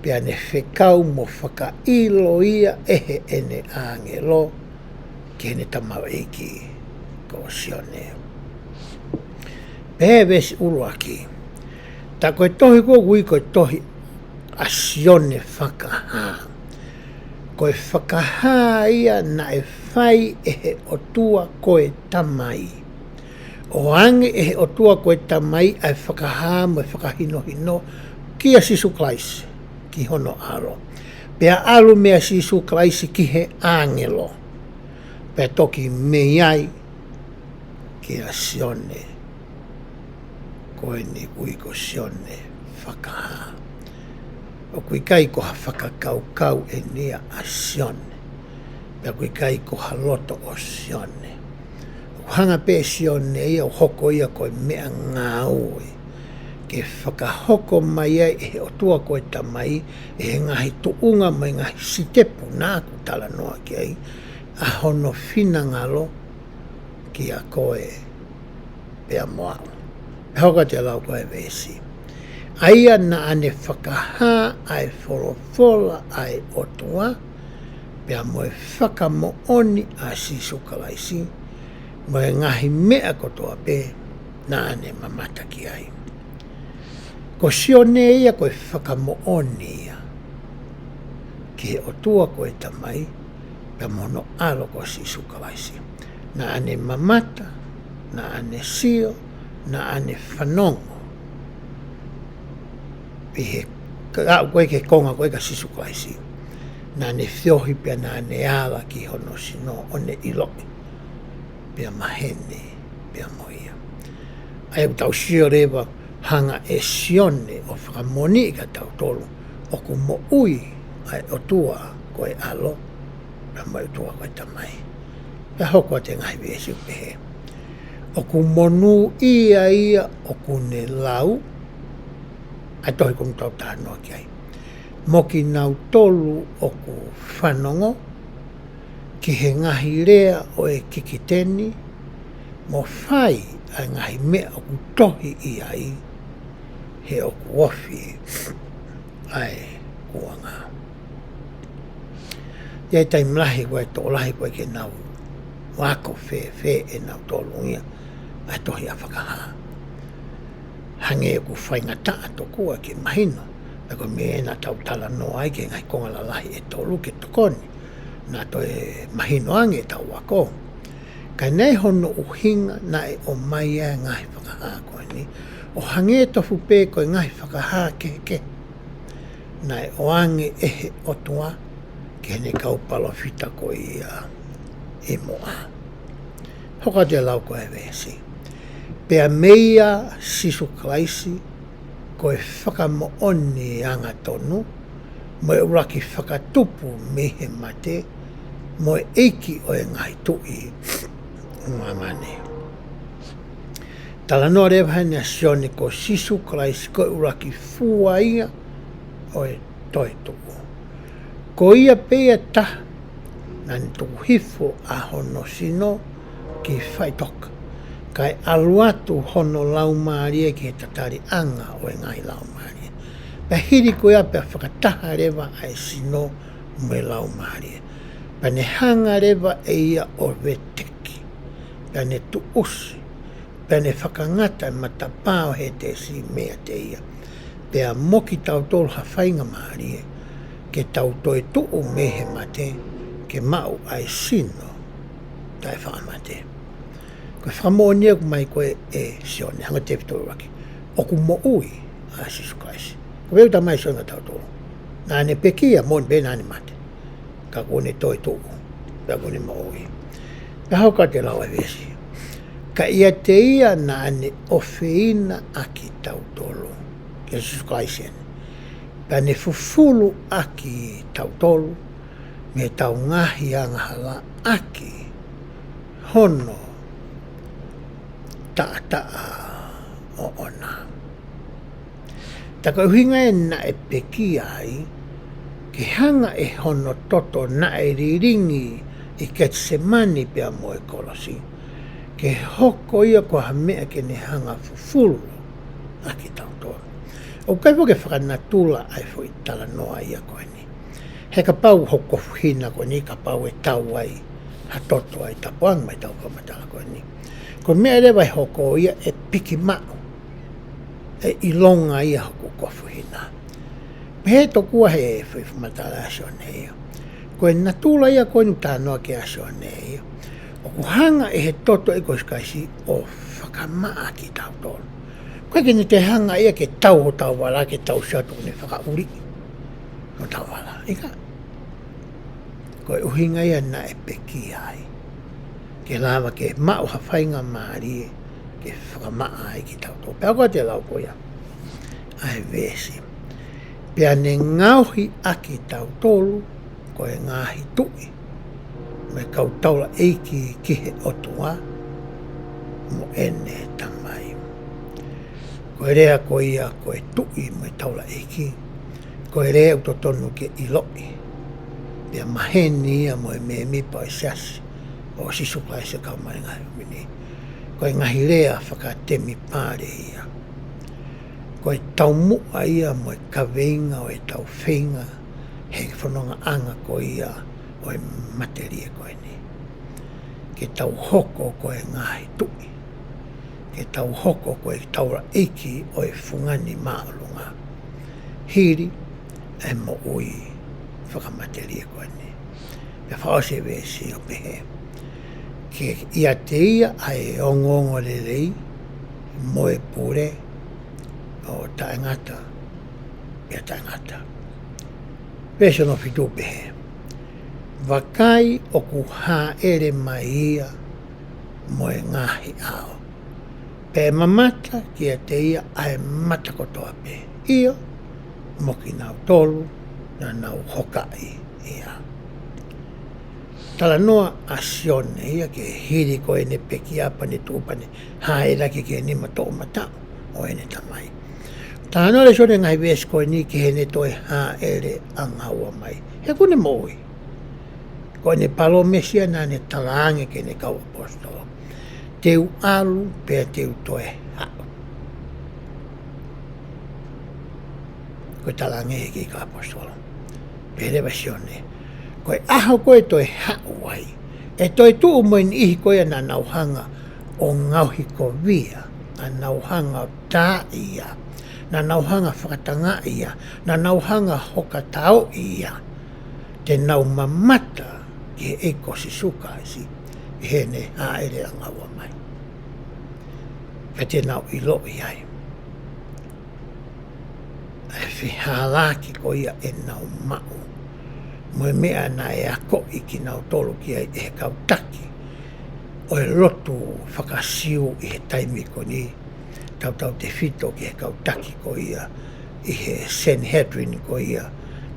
pea ne fekau mo fakaʻilo ia ʻe heʻene ʻāngelo ki heʻene tamaioʻeiki ko Sione. Pehē veesi ʻuluaki, tā ko e tohi ko ē ʻoku ui ko e tohi ʻa Sione Fakahā. Ko e fakahā ia naʻe fai ʻe he ʻOtua ko e Tamai. ʻOange ʻe he ʻOtua ko e Tamai ʻa e fakahā mo e fakahinohino kia Sīsū Kalaisi, ki hono ʻAlo. Pea ʻalu meia Sīsū Kalaisi ki he ʻāngelo, pea toki mei ai kia Sione, ko eni ʻoku ui ko Sione Fakahā. ʻOku ʻikai ko ha fakakaukau eni ia ʻa Sione, pea ʻoku ʻikai ko ha loto ʻo Sione. ʻOku hanga pē ʻe Sione ia ʻo hoko ia ko e meʻangāue ke fakahoko mai ai ʻe he ʻOtua ko e Tamai, ʻi he ngaahi tuʻunga mo e ngaahi sitepu naʻa ku talanoa ki ai, ʻa hono finangalo kia koe pea mo au. Pea hoko atu e lau ko e veesi, ʻa ia naʻa ne fakahā ʻa e folofola ʻa e ʻOtua, pea mo e fakamoʻoni ʻa Sīsū Kalaisi, mo e ngaahi meʻa kotoa pē naʻa ne mamata ki ai. Ko Sione ia ko e fakamoʻoni ia ki he ʻOtua ko e Tamai, pea mo hono ʻAlo ko Sīsū Kalaisi. Naʻa ne mamata, naʻa ne sio, naʻa ne fanongo ʻi he ka-, ko e konga ko ē kia Sīsū Kalaisi. Naʻa ne feohi pea naʻa ne ala ki hono sino ʻo ne ʻiloʻi pea maheni pea mo ia. ʻA ia ʻoku tau sio leva hanga ʻe Sione ʻo fakamoʻoniʻi kia tautolu ʻoku moʻui ʻa e ʻOtua ko e ʻAlo, pea mo e ʻOtua ko e Tamai. Pea hoko atu e ngaahi veesi ʻo pehē, ʻoku monūʻia ia ʻoku ne lau ʻa e tohi ko eni ʻoku tau talanoa ki ai, mo kinautolu ʻoku fanongo ki he ngaahi lea ʻo e kikite ni, mo fai ʻa e ngaahi meʻa ʻoku tohi ʻi ai, he ʻoku ofi ʻa e kuonga. ʻI ai e taimi lahi ko e tokolahi ko ē ke nau ako fēfē ʻe nautolu ia ʻa e tohi ʻa Fakahā. Hangē ʻoku faingataʻa tokua ke mahino, pea ko e meʻa naʻa tau talanoa ai ki he ngaahi konga lalahi ʻe tolu ke tokoni naʻa toe mahino ange ʻetau ako. Ka naʻe hono ʻuhinga naʻe ʻomai ʻa e ngaahi Fakahā ko eni ʻo hangē tofu pē ko e ngaahi Fakahā kehekehe naʻe ʻoange ʻe he ʻOtua ki heʻene kau palōfita ko ia ʻi muʻa. Hoko atu e lau ko e veesi. Pea mei a Sīsū Kalaisi, ko e fakamoʻoni angatonu, mo e ʻuluaki fakatupu mei he mate, mo e ʻEiki ʻo e ngaahi tuʻi ʻo māmani. Talanoa leva heni ʻa Sione ko Sīsū Kalaisi ko e ʻuluaki fua ia ʻo e toetuʻu. Ko ia pē ia taha naʻa ne tuku hifo ʻa hono sino ki faʻitoka, kae ʻalu atu hono laumālie ki he tataliʻanga ʻo e ngaahi laumālie. Pea hili ko ia pea fakataha leva ʻa e sino mo e laumālie. Pea ne hanga leva ʻe ia ʻo veteki, pea ne tuʻusi, pea ne fakangata e matapā ʻo Hētesi meiate ia, pea mo kitautolu ha faingamālie ke tau toetuʻu mei he mate, ke maʻu ʻa e sino taʻefaʻamate. Ko e fakamoʻoni ʻoku ʻomai ko ē ʻe Sione, hanga ʻe Tēvita ʻo ʻuluaki, ʻoku moʻui ʻa Sīsū Kalaisi. Ko e ʻuta mai Sione kia tautolu, naʻa ne pekia, moʻoni pē naʻa ne mate, ka kuo ne toetuʻu, pea kuo ne moʻui. Pea hoko atu e lau ʻa e veesi. Ka ʻiate ia naʻa ne ʻofeina ʻa kitautolu, kia Sīsū Kalaisi eni, pea ne fufulu ʻa kitautolu mei heʻetau ngaahi angahala ʻaki hono taʻataʻa ʻoʻona. Tā ko e ʻuhinga ē naʻe pekia ai, ke hanga ʻe hono toto naʻe lilingi ʻi Ketisemani pea mo e kolosi, ke hoko ia ko ha meʻa ke ne hanga fufulu ʻa kitautolu. ʻOku ʻikai foki ke fakanatula ʻa e foʻi talanoa ia ko eni. He kapau hoku kofuhina ko eni, kapau ʻe tau ai ha toto ʻa e tapuangi mai ʻetau fakamatala ko eni, ko e meʻa leva ʻe hoko ia ʻe piki maʻu, ʻe ʻilonga ia hoku kofuhina. Pehē tokua he foʻi fakamatala ʻa Sione ia, ko e natula ia ko eni ʻoku talanoa ki ai ʻa Sione ia, ʻoku hanga ʻe he toto ʻo Sīsū Kalaisi ʻo fakamaʻa kitautolu. ʻOku ʻikai ke ne toe hanga ia ke tau hotau vala, ke tau sio atu ʻoku ne fakaʻuliʻi hotau vala. ʻIkai. Ko e ʻuhinga ia naʻe pekia ai, ke lava ke maʻu ha faingamālie ke fakamaʻa ai kitautolu. Pea hoko atu e lau ko ia ʻa e veesi. Pea ne ngaohi ʻa kitautolu ko e ngaahi tuʻi mo e kau taulaʻeiki ki he ʻOtua mo ʻene Tamai. Ko e lea ko ia ko e tuʻi mo e taulaʻeiki, ko e lea ʻoku totonu ke ʻiloʻi pea maheni ia mo e mēmipa ʻo e Siasi ʻo Sīsū Kalaisi ʻo e Kau Māʻoniʻoni ʻi he Ngaahi ʻAho Kimui Ni. Ko e ngaahi lea fakatemipale ia. Ko e taumuʻa ia mo e kaveinga ʻo ʻetau feinga he fonongaʻanga ko ia ʻo e matelie ko eni, ke tau hoko ko e ngaahi tuʻi, ke tau hoko ko e taulaʻeiki ʻo e fungani māʻolunga, hili e moʻui fakamatelie ko eni. Pea fakaʻosi e veesi ʻo pehē, ke ʻiate ia ʻa e ongoongolelei mo e pule ʻo taʻengata pea taʻengata. Veesi hono fitu pehē, vakai ʻoku hāʻele mai ia mo e ngaahi ʻao, Pea ʻe mamata kiate ia ʻa e mata kotoa pē, ʻio, mo kinautolu naʻa nau hokaʻi ia. Talanoa ʻa Sione ia ki he hili ko ʻene pekia pea ne tuʻu pea ne hāʻele hake ki he nima toʻomataʻu ʻo ʻene tamai. Talanoa leva ʻa Sione he ngaahi veesi ko eni ki heʻene toe hāʻele ʻanga ua mai. He ʻoku ne moʻui. Ko ʻene palōmesi ia naʻa ne talaange ki heʻene kau ʻaposetolo, te u ʻalu pea te u toe haʻu. Ko e talaange ʻe he kau ʻaposetolo. Pehē leva ʻe Sione, ko e ʻaho ko ē ʻe toe haʻu ai, ʻe toe tuʻu mo e niʻihi ko ia naʻa nau hanga ʻo ngaohikovia, naʻa nau hanga ʻo taaʻi ia, naʻa nau hanga ʻo fakatangaʻi ia, naʻa nau hanga ʻo hokataoʻi ia, te nau mamata ki he ʻEiki ko Sīsū Kalaisi ʻi heʻene hāʻele ʻanga ua mai. Pea te nau ʻiloʻi ai ʻa e fehālaaki ko ia ʻenau maʻu mo e meʻa naʻe akoʻi kinautolu ki ai ʻe he kau taki ʻo e lotu faka-Siu ʻi he taimi ko eni, tautautefito ki he kau taki ko ia ʻi he Sanhedrin ko ia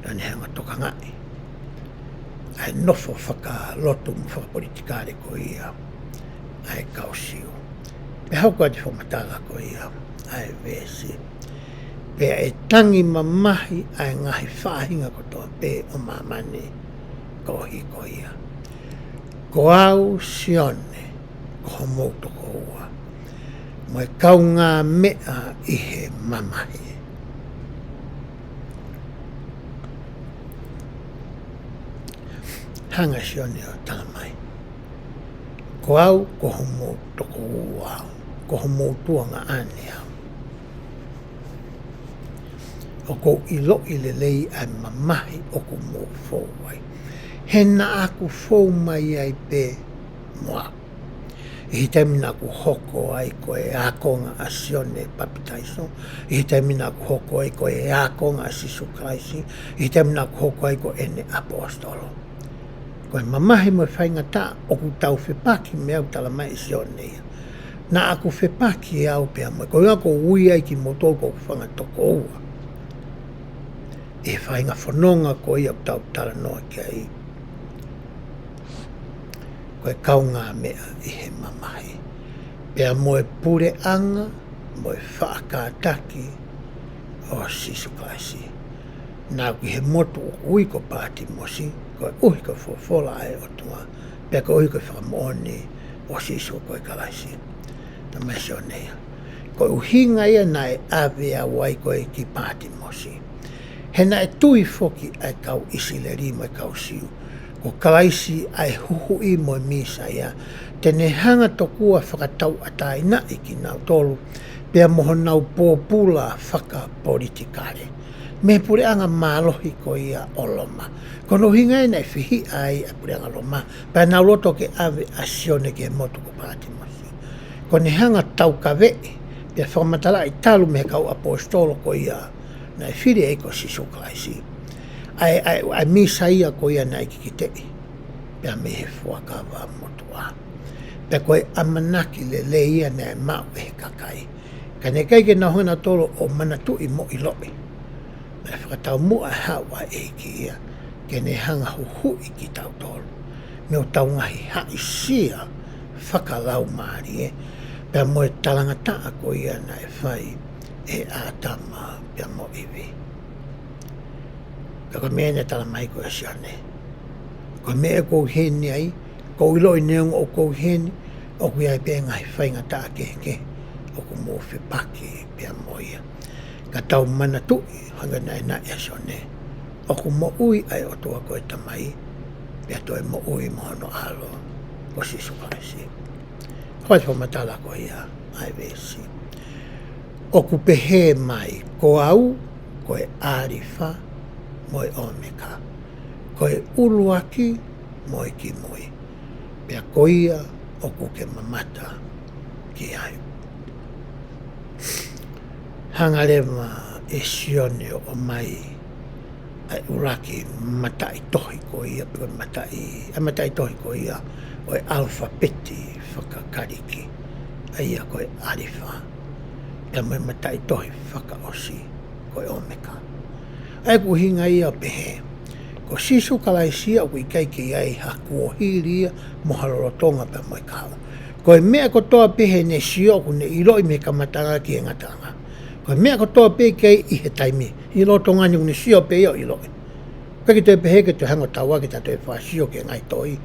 naʻa ne hanga ʻo tokangaʻi ʻa e nofo fakalotu mo fakapolitikale ko ia ʻa e kau Siu. Pea hoko atu e fakamatala ko ia ʻa e veesi, pea ʻe tangi mamahi ʻa e ngaahi faʻahinga kotoa pē ʻo māmani koeʻuhi ko ia. Ko au Sione, ko homou tokoua, mo e kaungāmeʻa ʻi he mamahi. Hanga ʻe Sione ʻo talamai, ko au ko homou tokoua au, ko homou tuongaʻane au. ʻOku ou ʻiloʻi lelei ʻa e mamahi ʻoku mou fou ai. He naʻa ku fou mai ai pē mo au. ʻI he taimi naʻa ku hoko ai ko e ākonga ʻa Sione Papitaiso, ʻi he taimi naʻa ku hoko ai ko e ākonga ʻa Sīsū Kalaisi, ʻi he taimi naʻa ku hoko ai ko ʻene ʻaposetolo. Ko e mamahi mo e faingataʻa ʻoku tau fepaki mei ai, talamai ʻe Sione ia. Naʻa ku fepaki au pea mo ia, ko ia ʻoku ou ui ai kimoutolu ko hoku fanga tokoua ʻi he faʻahinga fononga ko ia ʻoku tau talanoa ki ai. Ko e kaungāmeʻa ʻi he mamahi, pea mo e puleʻanga mo e faʻa kātaki ʻo Sīsū Kalaisi. Naʻa ku ʻi he motu ʻoku ui ko Pātimosi, koeʻuhi ko e folofola ʻa e ʻOtua, pea koeʻuhi ko e fakamoʻoni ʻo Sīsū ko e Kalaisi. Talamai ʻe Sione ia, ko e ʻuhinga ia naʻe ʻave au ai ko ē ki Pātimosi. He naʻe tui foki ʻa e kau ʻIsileli mo e kau Siu ko Kalaisi ʻa e Huhuʻi mo e Mīsaia, te ne hanga tokua ʻo fakatauʻatāinaʻi kinautolu pea mo honau pōpula fakapolitikale mei he puleʻanga mālohi ko ia ʻo Loma. Ko hono ʻuhinga ia naʻe fehiʻa ai ʻa e puleʻanga Loma, pea nau loto ke ʻave ʻa Sione ki he motu ko Pātimosi. Ko ʻene hanga ʻo taukaveʻi pea fakamatalaʻi talu mei he kau ʻaposetolo ko ia naʻe fili ʻe he ʻEiki ko Sīsū Kalaisi, ʻa e, ʻa e, ʻa e Mīsaia ko ia naʻe kikiteʻi pea mei he Fuakava Motuʻa. Pea ko e ʻamanaki lelei ia naʻe maʻu ʻe he kakai, ka naʻe ʻikai ke nau hanga ʻo tolo ʻo manatuʻi mo ʻiloʻi naʻe fakataumuʻa e haʻu ʻa e ʻEiki ia ke ne hanga ʻo huhuʻi kitautolu mei hotau ngaahi haʻisia fakalaumālie, pea mo e talangataʻa ko ia naʻe fai ʻe ʻĀtama pea mo ʻIvi. Ka ko e meʻa naʻe talamai ko ē ʻe Sione, ko e meʻa ʻoku ou ʻi heni ai, ʻoku ou ʻiloʻi neongo ʻoku ou ʻi heni, ʻoku ʻi ai pē ngaahi faingataʻa kehekehe ʻoku mou fepaki pea mo ia. Ka tau manatuʻi, hangē ko e naʻinaʻi ʻa Sione, ʻoku moʻui ʻa e ʻOtua ko e Tamai, pea toe moʻui mo hono ʻAlo ko Sīsū Kalaisi. Hoko atu e fakamatala ko ia ʻa e veesi. ʻOku pehē mai, ko au ko e ʻĀlifa mo e ʻŌmeka, ko e ʻuluaki mo e kimui, pea ko ia ʻoku ke mamata ki ai. Hanga leva ʻe Sione ʻo ʻomai ʻa e ʻuluaki mataʻitohi ko ia, pe ko e mataʻi, ʻa e mataʻitohi ko ia ʻo e ʻalafapeti faka-Kalisi, ʻa ia ko e ʻAlifa, pea mo e mataʻitohi fakaʻosi ko e ʻOmeka. ʻA ia ko e ʻuhinga ia ʻo pehē, ko Sīsū Kalaisi ia ʻoku ʻikai ke ʻi ai ha kuohili ia mo ha lolotonga pea mo e kahaʻu. Ko e meʻa kotoa pē heʻene sio ʻoku ne ʻiloʻi mei he kamataʻanga ki he ngataʻanga. Ko e meʻa kotoa pē ʻikai ʻi he taimi, ʻi he lolotonga ni ʻoku ne sio pē ia ʻo ʻiloʻi. ʻIkai ke toe pehē ke toe hanga ʻo tauʻaki ke ta toe fakasio ki he ngaahi tohi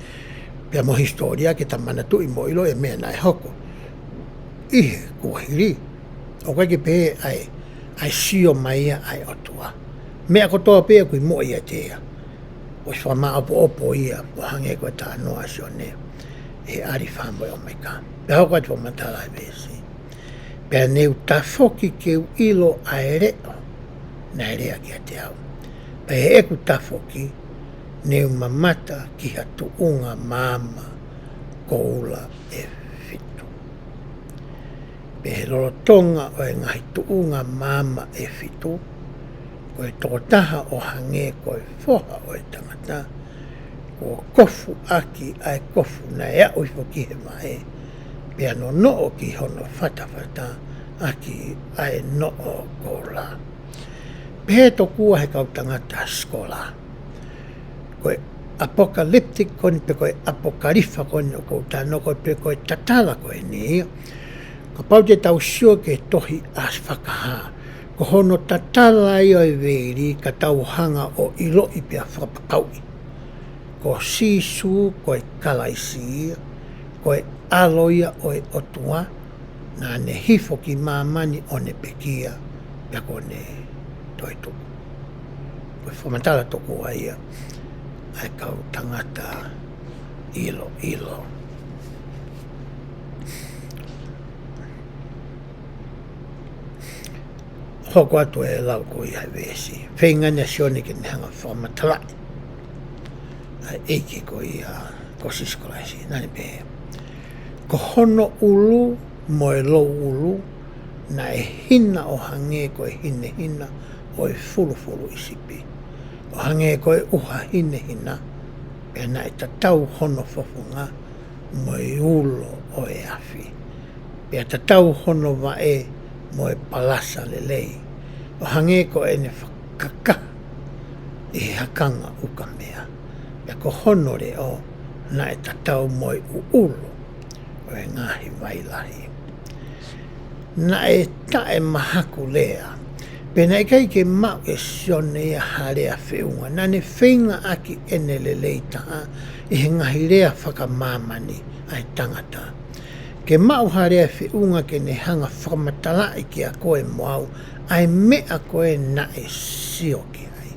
pea mo e hisitōlia ke ta manatuʻi mo ʻiloʻi e meʻa naʻe hoko ʻi he kuohili. ʻOku ʻikai ke pehē ʻa e, ʻa e sio mai ia ʻa e ʻOtua. Meʻa kotoa pē ʻoku ʻi muʻa ʻiate ia. ʻOsi fakamāʻopoʻopo ia, ʻo hangē ko e talanoa ʻa Sione, ʻa e ʻAlifa mo e ʻOmeka. Pea hoko atu ʻo fakamatala e veesi. Pea ne u tafoki ke u ʻilo ʻa e leʻo naʻe lea kiate au. Pea ʻi heʻeku tafoki, ne u mamata ki ha tuʻunga maama koula ʻe fitu. Pea ʻi he lolotonga ʻo e ngaahi tuʻunga maama ʻe fitu, ko e tokotaha ʻo hangē ko e Foha ʻo e Tangata, kuo kofu ʻaki ʻa e kofu naʻe aʻu hifo ki he vaʻe, pea nonoʻo ki hono fatafata ʻaki ʻa e noʻo koula. Pehē tokua ʻe he kau tangata sikola, ko e apocalyptic ko eni pe ko e ʻapokalifa ko eni ʻoku ou talanoa ko ē pe ko e tatala ko eni ia. Kapau te tau sio ki he tohi ʻa Fakahā, ko hono tatala ia ʻo e veili ka tau hanga ʻo ʻiloʻi pea fakapapauʻi ko Sīsū ko e Kalaisi ia, ko e ʻAlo ia ʻo e ʻOtua, naʻa ne hifo ki māmani ʻo ne pekia, pea kuo ne toetuʻu. Ko e fakamatala tokua ia ʻa e kau tangata ʻiloʻilo. Hoko atu e lau ko ia ʻa e veesi. Feinga ʻa Sione ke ne hanga ʻo fakamatalaʻi ʻa e ʻEiki ko ia ko Sīsū Kalaisi. Naʻa ne pehē, ko hono ʻulu mo e louʻulu naʻe hina ʻo hangē ko e hinehina ʻo e fulufuluʻi sipi, ʻo hangē ko e ʻuha hinehina, pea naʻe tatau hono fofonga mo e ulo ʻo e afi, pea tatau hono vaʻe mo e palasa lelei, ʻo hangē ko ʻene fakakakaha ʻi he hakanga ukamea, pea ko hono leʻo naʻe tatau mo e ʻuʻulu ʻo e ngaahi vai lahi. Naʻe taʻemahakulea, pea naʻe ʻikai ke maʻu ʻe Sione ia ha lea feʻunga. Naʻa ne feinga ʻaki ʻene lelei taha ʻi he ngaahi lea fakamāmani ʻa e tangata, ke maʻu ha lea feʻunga ke ne hanga ʻo fakamatalaʻi kiate koe mo au ʻa e meʻa ko ē naʻe sio ki ai.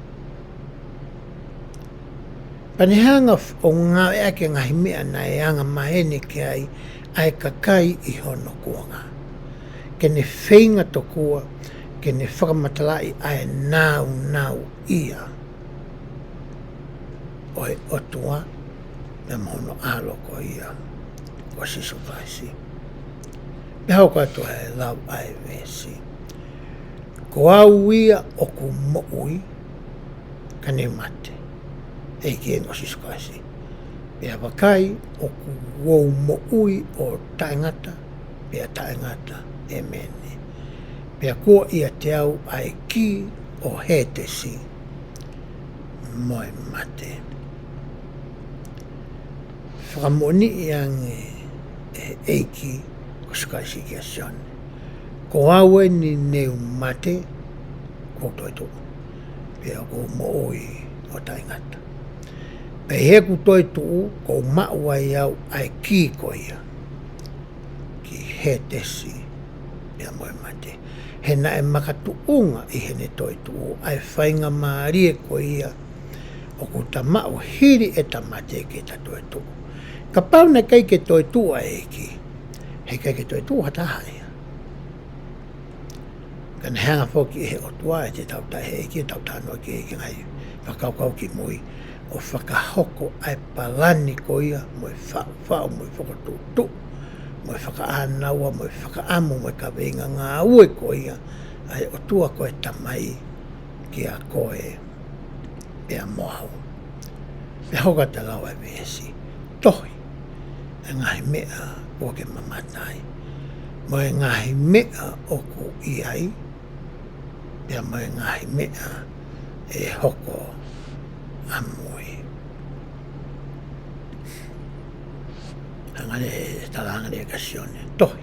Pea ne hanga ʻo ngāueʻaki e ngaahi meʻa naʻe anga maheni ki ai ʻa e kakai ʻi hono kuonga, ke ne feinga tokua ke ne fakamatalaʻi ʻa e nāunau ia ʻo e ʻOtua, pea mo hono ʻAlo ko ia ko Sīsū Kalaisi. Pea hoko atu e lau ʻa e veesi. Ko au ia ʻoku moʻui, ka ne mate, ʻEiki eni ko Sīsū Kalaisi. Pea vakai, ʻoku ou moʻui ʻo taʻengata pea taʻengata. ʻĒmeni. Pea kuo ʻiate au ʻa e kī ʻo Hētesi mo e mate. Fakamoʻoniʻi ange ʻe he ʻEiki ko Sīsū Kalaisi kia Sione, ko au eni ne u mate, kuo u toetuʻu, pea ʻoku ou moʻui ʻo taʻengata. Pea ʻi heʻeku toetuʻu, kuo u maʻu ai au ʻa e kī ko ia ki Hētesi pea mo e mate. He naʻe makatuʻunga ʻi heʻene toetuʻu ʻa e faingamālie ko ia ʻoku ta maʻu hili ʻeta mate ke ta toetuʻu. Kapau naʻe ʻikai ke toetuʻu ʻa e ʻEiki, heʻikai ke toetuʻu ha taha ia. Ka naʻe hanga foki ʻe he ʻOtua ʻe te tau taʻe he ʻEiki, tau talanoa ki he ʻEiki ngaahi fakakaukau ki mui, ʻo fakahoko ʻa e palani ko ia, mo e faʻufaʻu, mo e fokotuʻutuʻu, mo e fakaʻānaua, mo e fakaʻamu, mo e kaveinga ngāue ko ia ʻa e ʻOtua ko e Tamai kia koe pea mo au. Pea hoko atu e lau ʻa e veesi. Tohi e ngaahi meʻa kuo ke mamata ai. mo e ngaahi meʻa ʻoku ʻi ai, pea mo e ngaahi meʻa ʻe hoko ʻamui. Hanga leva ʻe he tala, hanga leva ʻe Sione, tohi,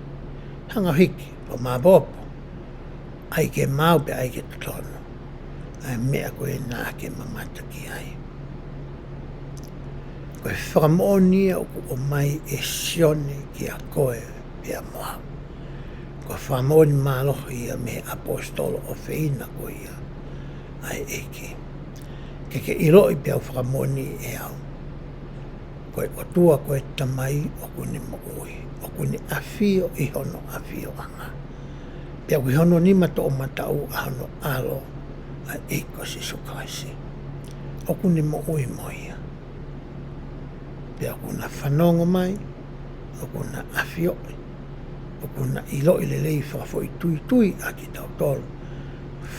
hanga ʻo hiki, ʻo maopoopo, ʻai ke maau pea ʻai ke totonu ʻa e meʻa ko ē naʻa ke mamata ki ai. Ko e fakamoʻoni ia ʻoku ʻomai ʻe Sione kiate koe pea mo au. Ko e fakamoʻoni mālohi ia mei he ʻaposetolo ʻofeina ko ia ʻa e ʻEiki. Ke ke ʻiloʻi pea u fakamoʻoni ʻe au, ko e ʻOtua ko e Tamai ʻoku ne moʻui, ʻoku ne ʻafio ʻi hono ʻafioʻanga. Pea ʻoku ʻi hono nima toʻomataʻu ʻa hono ʻAlo, ʻa e ʻEiki ko Sīsū Kalaisi. ʻOku ne moʻui mo ia. Pea ʻoku na fanongo mai, ʻoku na ʻafioʻi, ʻoku na ʻiloʻi lelei fakafoʻituitui ʻa kitautolu,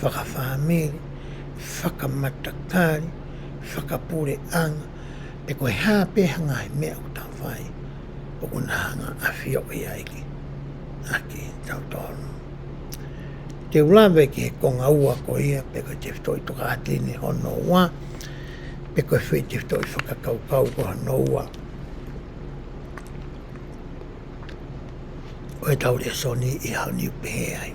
fakafāmili, fakamatakali, fakapuleʻanga, pe ko e hā pē ha ngaahi meʻa ʻoku tau fai, ʻoku na hanga ʻafioʻi ai ki, ʻa kitautolu. Te u lave ki he konga ua ko ia, pe ko e tefitoʻi Tokāteline hono ua, pe ko e foʻi tefitoʻi fakakaukau ko hono ua ʻo ʻetau lēsoni, ʻi haʻani pehē ai,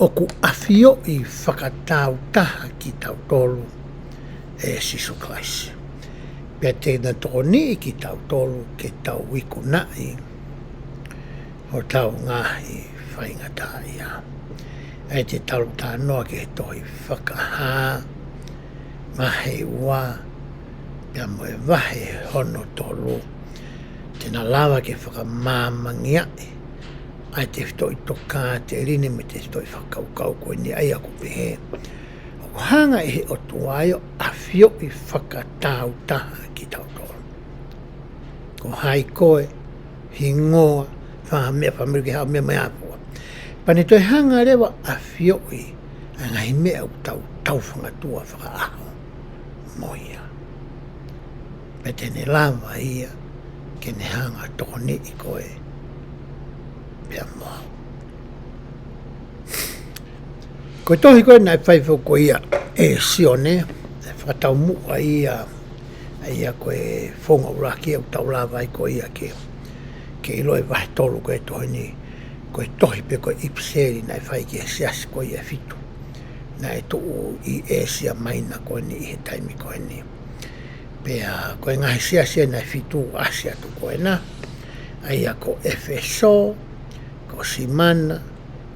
ʻoku ʻafioʻi fakatāutaha kitautolu ʻe Sīsū Kalaisi. Pea te na tokoniʻi kitautolu ke tau ikunaʻi hotau ngaahi faingataʻaʻia. ʻE te talu talanoa ki he tohi Fakahā, vahe ua, pea mo e vahe hono tolu. Te na lava ke fakamāmangiaʻi ʻa e tefitoʻi Tokāteline mo e tefitoʻi fakakaukau ko eni, ʻa ia ʻoku pehē, ʻoku hanga ʻe he ʻOtua ia ʻo ʻafioʻi fakatāutaha kitautolu. Ko hai koe, hingoa, fāmili, fāmili ke haʻu meʻa mai ʻa fua. Pea ne toe hanga leva ʻo ʻafioʻi ʻa e ngaahi meʻa ʻoku tau taufangatua fakaʻaho mo ia. Pea te ne lava ia ke ne hanga ʻo tokoniʻi koe pea mo au. Ko e tohi ko ē naʻe fai foki ko ia ʻe Sione, ʻe fakataumuʻa ia, ʻa ia ko e founga ʻuluaki ʻoku tau lava ai ko ia ke, ke ʻilo e vahe tolu ko ē tohi ni, ko e tohi pe ko e ʻipiseli naʻe fai ki he siasi ko ia ʻe fitu naʻe tuʻu ʻi ʻĒsia Maina ko eni ʻi he taimi ko eni. Pea ko e ngaahi siasi ena ʻe fitu ʻasi atu ko ena, ʻa ia ko ʻEfesō, ko Simana,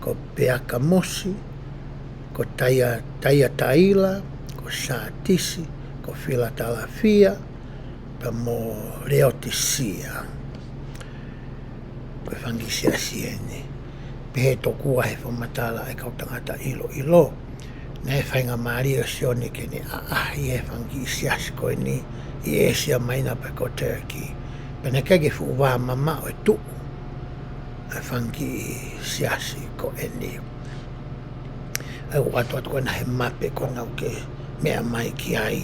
ko Peakamosi, ko Taia-, Taiataila, ko Sātisi, ko Filatelefia, pea mo Leotisia. Ko e fanga kiʻi siasi eni. Pehē tokua ʻe he fakamatala ʻa e kau tangata ʻiloʻilo, naʻe faingamālie ʻa Sione ke ne ʻaʻahi ʻa e fanga kiʻi siasi ko eni ʻi ʻĒsia Maina pe ko Turkey. Pea naʻe ʻikai ke fuʻu vā mamaʻo e tuʻu ʻa e fanga kiʻi siasi ko eni. ʻA ia ʻoku ʻoatu atu ko ena he mape ko ena ʻoku ke meʻa mai ki ai.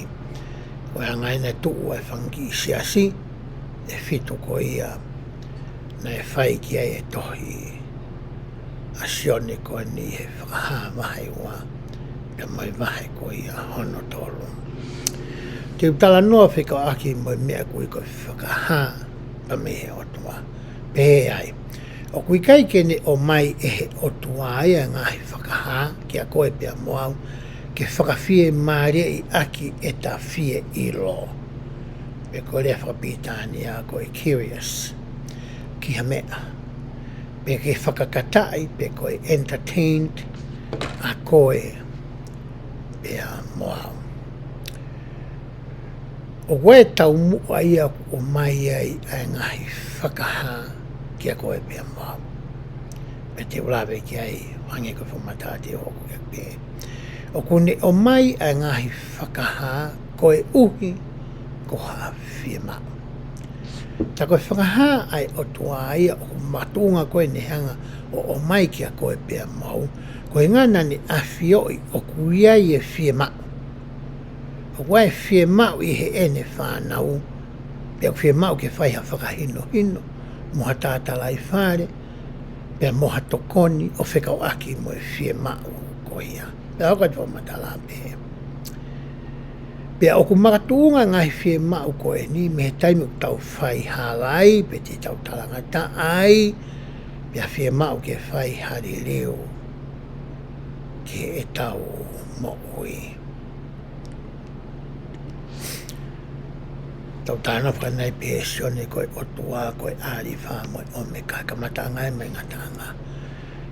Ko e anga ena e tuʻu ʻa e fanga kiʻi siasi ʻe fitu ko ia naʻe fai ki ai e tohi ʻa Sione ko eni he Fakahā vahe ua, pea mo e vahe ko ia hono tolu. Te u talanoa fekauʻaki mo e meʻa ko ē ko e fakahā pea mei he ʻOtua. Pehē ai, ʻoku ʻikai ke ne ʻomai ʻe he ʻOtua ia e ngaahi fakahā kiate koe pea mo au, ke fakafiemālieʻi ʻaki ʻeta fie ʻilo, pe ko e lea fakapilitānia ko e curious, ki ha meʻa, pe ke fakakataʻi, pe ko e entertained ʻa koe pea mo au. ʻOku ʻi ai e taumuʻa ia ʻoku ʻomai ai ʻa e ngaahi fakahā kiate koe pea mo au. Pea te u lave ki ai, hangē ko e fakamatala te u hoko ki ai pē. ʻOku ne ʻomai ʻa e ngaahi fakahā koeʻuhi ko ha fiemaʻu. Tā ko e fakahā ʻa e ʻOtua ia ʻoku makatuʻunga ko ē ne hanga ʻo ʻomai kiate koe pea mo au, ko e ʻuhinga naʻa ne ʻafioʻi ʻoku ʻi ai e fiemaʻu. ʻOku ʻi ai e fiemaʻu ʻi heʻene fānau, pea ʻoku fiemaʻu ke fai ha fakahinohino, mo ha tātālaifale, Pea mo ha tokoni ʻo fekauʻaki mo e fiemaʻu ko ia. Pea ʻoku ʻi ai e fakamatala pē. Pea ʻoku makatuʻunga e ngaahi fiemaʻu ko eni mei he taimi ʻoku tau fai hala ai, pe te tau talangataʻa ai, pea fiemaʻu ke fai ha liliu ki heʻetau moʻui. Tau talanoa ʻanenai pē Sione ko e ʻOtua, ko e ʻAlifa mo e ʻOmeka, kamataʻanga ia mo e ngataʻanga.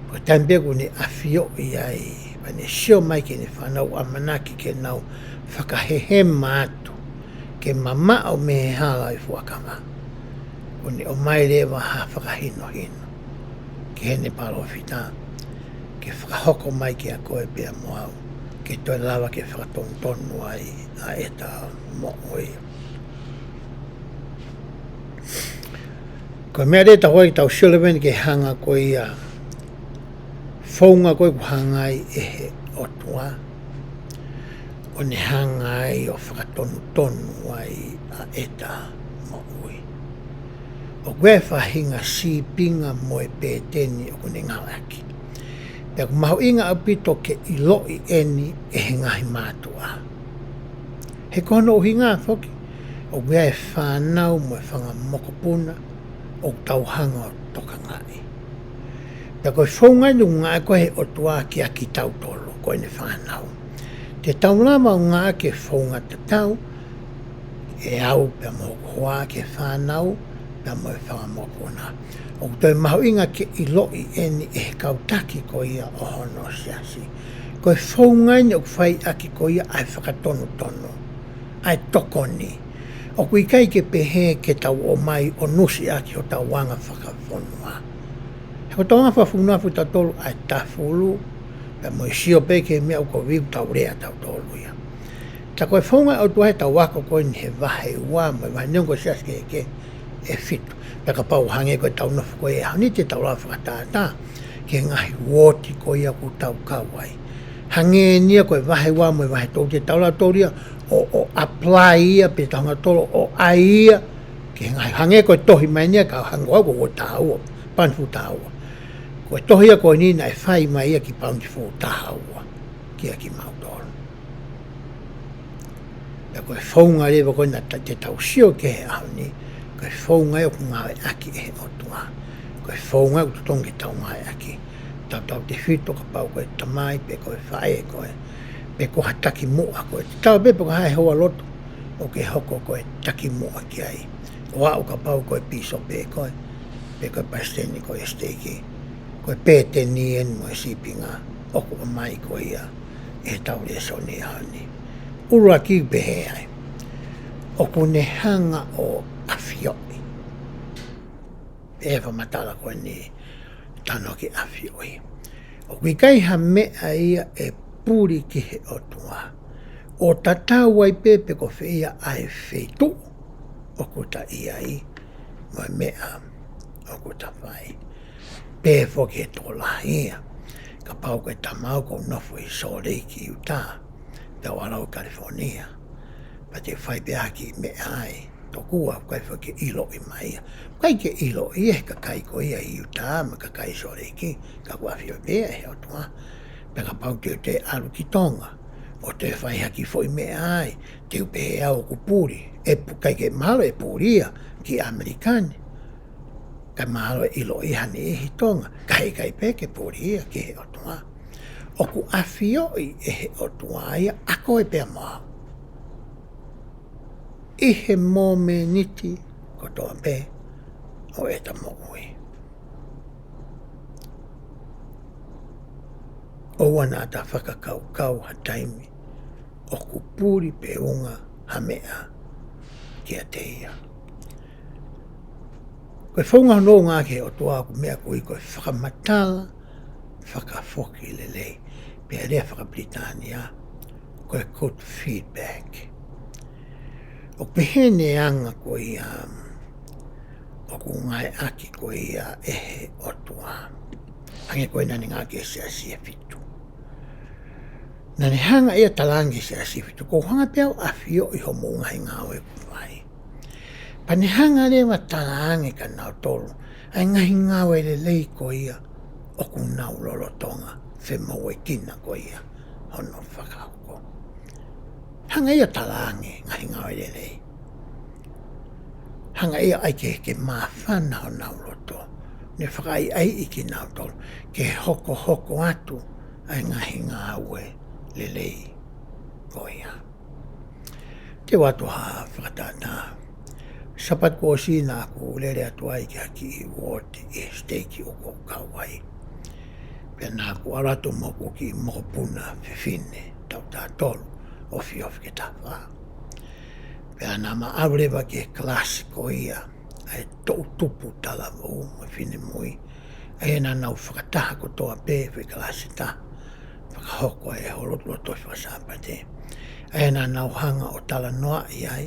Ko e taimi pē ʻoku ne ʻafioʻi ai, pea ne sio mai ki heʻene fānau, ʻamanaki ke nau fakahehema atu, ke mamaʻo mei he hala ʻo e fuakava. ʻOku ne ʻomai leva ha fakahinohino ki heʻene palōfita, ke fakahoko mai kiate koe pea mo au, ke toe lava ke fakatonutonu ai ʻa ʻeta moʻui. Ko e meʻa leva ʻoku tau sio leva eni ki he hanga ko ia, founga ko ia ʻoku hanga ai ʻe he ʻOtua, ʻo ne hanga ai ʻo fakatonutonu ai ʻa ʻeta moʻui. ʻOku ʻi ai e faʻahinga sīpinga mo e pēteni ʻoku ne ngāueʻaki. Pea ʻoku mahuʻinga ʻaupito ke ʻiloʻi eni ʻe he ngaahi mātuʻa. He ko hono ʻuhinga foki, ʻoku ʻi ai e fānau mo e fanga mokopuna ʻoku tau hanga ʻo tokangaʻi. Pea ko e founga eni ʻoku ngāueʻaki ʻe he ʻOtua kiate kitautolu, ko ʻene fānau. Te tau lava ʻo ngāueʻaki e founga tatau, ʻe au pea mo hoku hoa ki he fānau, pea mo e fanga mokopuna. ʻOku toe mahuʻinga ke ʻiloʻi eni ʻe he kau taki ko ia ʻo hono siasi. Ko e founga eni ʻoku faiʻaki ko ia ʻa e fakatonutonu, ʻa e tokoni. ʻOku ʻikai ke pehē ke tau ō mai ʻo nusiʻaki hotau anga fakafonua. He ko hotau anga fakafonua foki ʻatautolu ʻa e tafulu, pea mo e sio pē ki he meʻa ʻoku kovi ʻoku tau lea ʻatautolu ia. Tā ko e founga ʻa e ʻOtua heʻetau ako ko eni he vahe ua mo e vahe, neongo ko e siasi kehekehe, ʻe fitu. Pea kapau hangē ko ʻetau nofo ko ia he ʻaho ni, te tau lava fakatātā ki he ngaahi uooti ko ia ʻoku tau kau ai. Hangē eni ia ko e vahe ua mo e vahe tolu, te tau lava ʻatautolu ia ʻo, ʻo apply ia, pe tau hanga ʻatautolu ʻo ʻai ia ki he ngaahi, hangē ko e tohi mai eni ia, ka hangē ko au ʻoku ou taha ua, panifu taha ua. Ko e tohi ia ko eni naʻe fai mai ia ki Bountiful taha ua, kia kimautolu. Pea ko e founga leva ko ena te tau sio ki he ʻaho ni, ko e founga ia ʻoku ngāueʻaki ʻe he ʻOtua. Ko e founga ia ʻoku totonu ke tau ngāueʻaki. Tautautefito kapau ko e tamai, pe ko e faʻē koe, pe ko ha takimuʻa koe. Tatau ai pē pe ko e hā e houalotu ʻoku ke hoko ko e takimuʻa ki ai. ʻO aʻu kapau ko e pīsope koe, pe ko e palesiteni ko e siteiki. Ko e pēteni eni mo e sīpinga ʻoku ʻomai ko ia ʻi heʻetau lēsoni he ʻaho ni. ʻUluaki pehē ai, ʻoku ne hanga ʻo ʻafioʻi. ʻE fakamatala ko eni, talanoa ki he ʻafioʻi. ʻOku ʻikai ha meʻa ia ʻe puli ki he ʻOtua, ʻo tatau ai pē pe ko fē ia ʻa e feituʻu ʻoku ta ʻi ai, mo e meʻa ʻoku ta fai. Pehē foki he tokolahi ia, kapau ko e tama au ʻoku ou nofo ʻi Salt Lake, Utah, pea u ʻalu au ʻi California, pea te u fai pē ha kiʻi meʻa ai, tokua ʻoku ʻikai foki ke ʻiloʻi mai ia. ʻIkai ke ʻiloʻi ia ʻe he kakai ko ia ʻi Utah mo e kakai Salt Lake, ka ʻoku ʻafioʻi pē ia ʻe he ʻOtua. Pea kapau te u toe ʻalu ki Tonga, ʻo toe fai ha kiʻi foʻi meʻa ai, te u pehē au ʻoku puli, ʻe pu-, ʻikai ke mahalo ʻe puli ia ki ʻAmelika ni. Kae mahalo ʻe ʻiloʻi ʻe ha niʻihi ʻi Tonga, ka heʻikai pē ke puli ia ki he ʻOtua. ʻOku ʻafioʻi ʻe he ʻOtua ia ʻa koe pea mo au ʻi he momeniti kotoa pē ʻo ʻeta moʻui. ʻOua naʻa ta fakakaukau ha taimi ʻoku puli pe unga ha meʻa kiate ia. Ko e founga hono ua ki he ʻOtua ʻoku meʻa ko ia ko e fakamatala fakafoki lelei. Pea lea fakapilitānia, ko e good feedback. ʻOku pehē ʻene anga ko ia, ʻoku ngāueʻaki ko ia ʻe he ʻOtua. Hangē ko ia naʻa ne ngāueʻaki e siasi ʻe fitu. Naʻa ne hanga ia ʻo talaange ki he siasi ʻe fitu, ʻoku ou hanga pē au ʻo ʻafioʻi hoʻomou ngaahi ngāue ʻoku fai. Pea ne hanga leva ʻo talaange kia nautolu ʻa e ngaahi ngāue lelei ko ia ʻoku nau lolotonga femouekina ko ia hono fakahoko. Hanga ia ʻo talaange ngaahi ngāue lelei. Hanga ia ʻai ke, ke māfana honau loto. Ne fakaʻaiʻaiʻi kinautolu ke hokohoko atu ʻa e ngaahi ngāue lelei ko ia. Te u ʻoatu ha fakatātā. Sāpate kuo ʻosi naʻa ku lele atu ai ki ha kiʻi uooti ʻi he siteiki ʻoku ou kau ai. Pea naʻa ku ʻalu atu mo hoku kiʻi mokopuna fefine, taʻu taha tolu, ʻo fiofi ke taha fā. Pea naʻa ma ʻalu leva ki he kalasi ko ia ʻa e toʻutupu talavou mo e finemui. ʻA ia naʻa nau fakataha kotoa pē he foʻi kalasi ʻe taha. Fakahoko ʻa e houalotu lototoʻa faka-Sāpate. ʻA ia naʻa nau hanga ʻo talanoaʻi ai,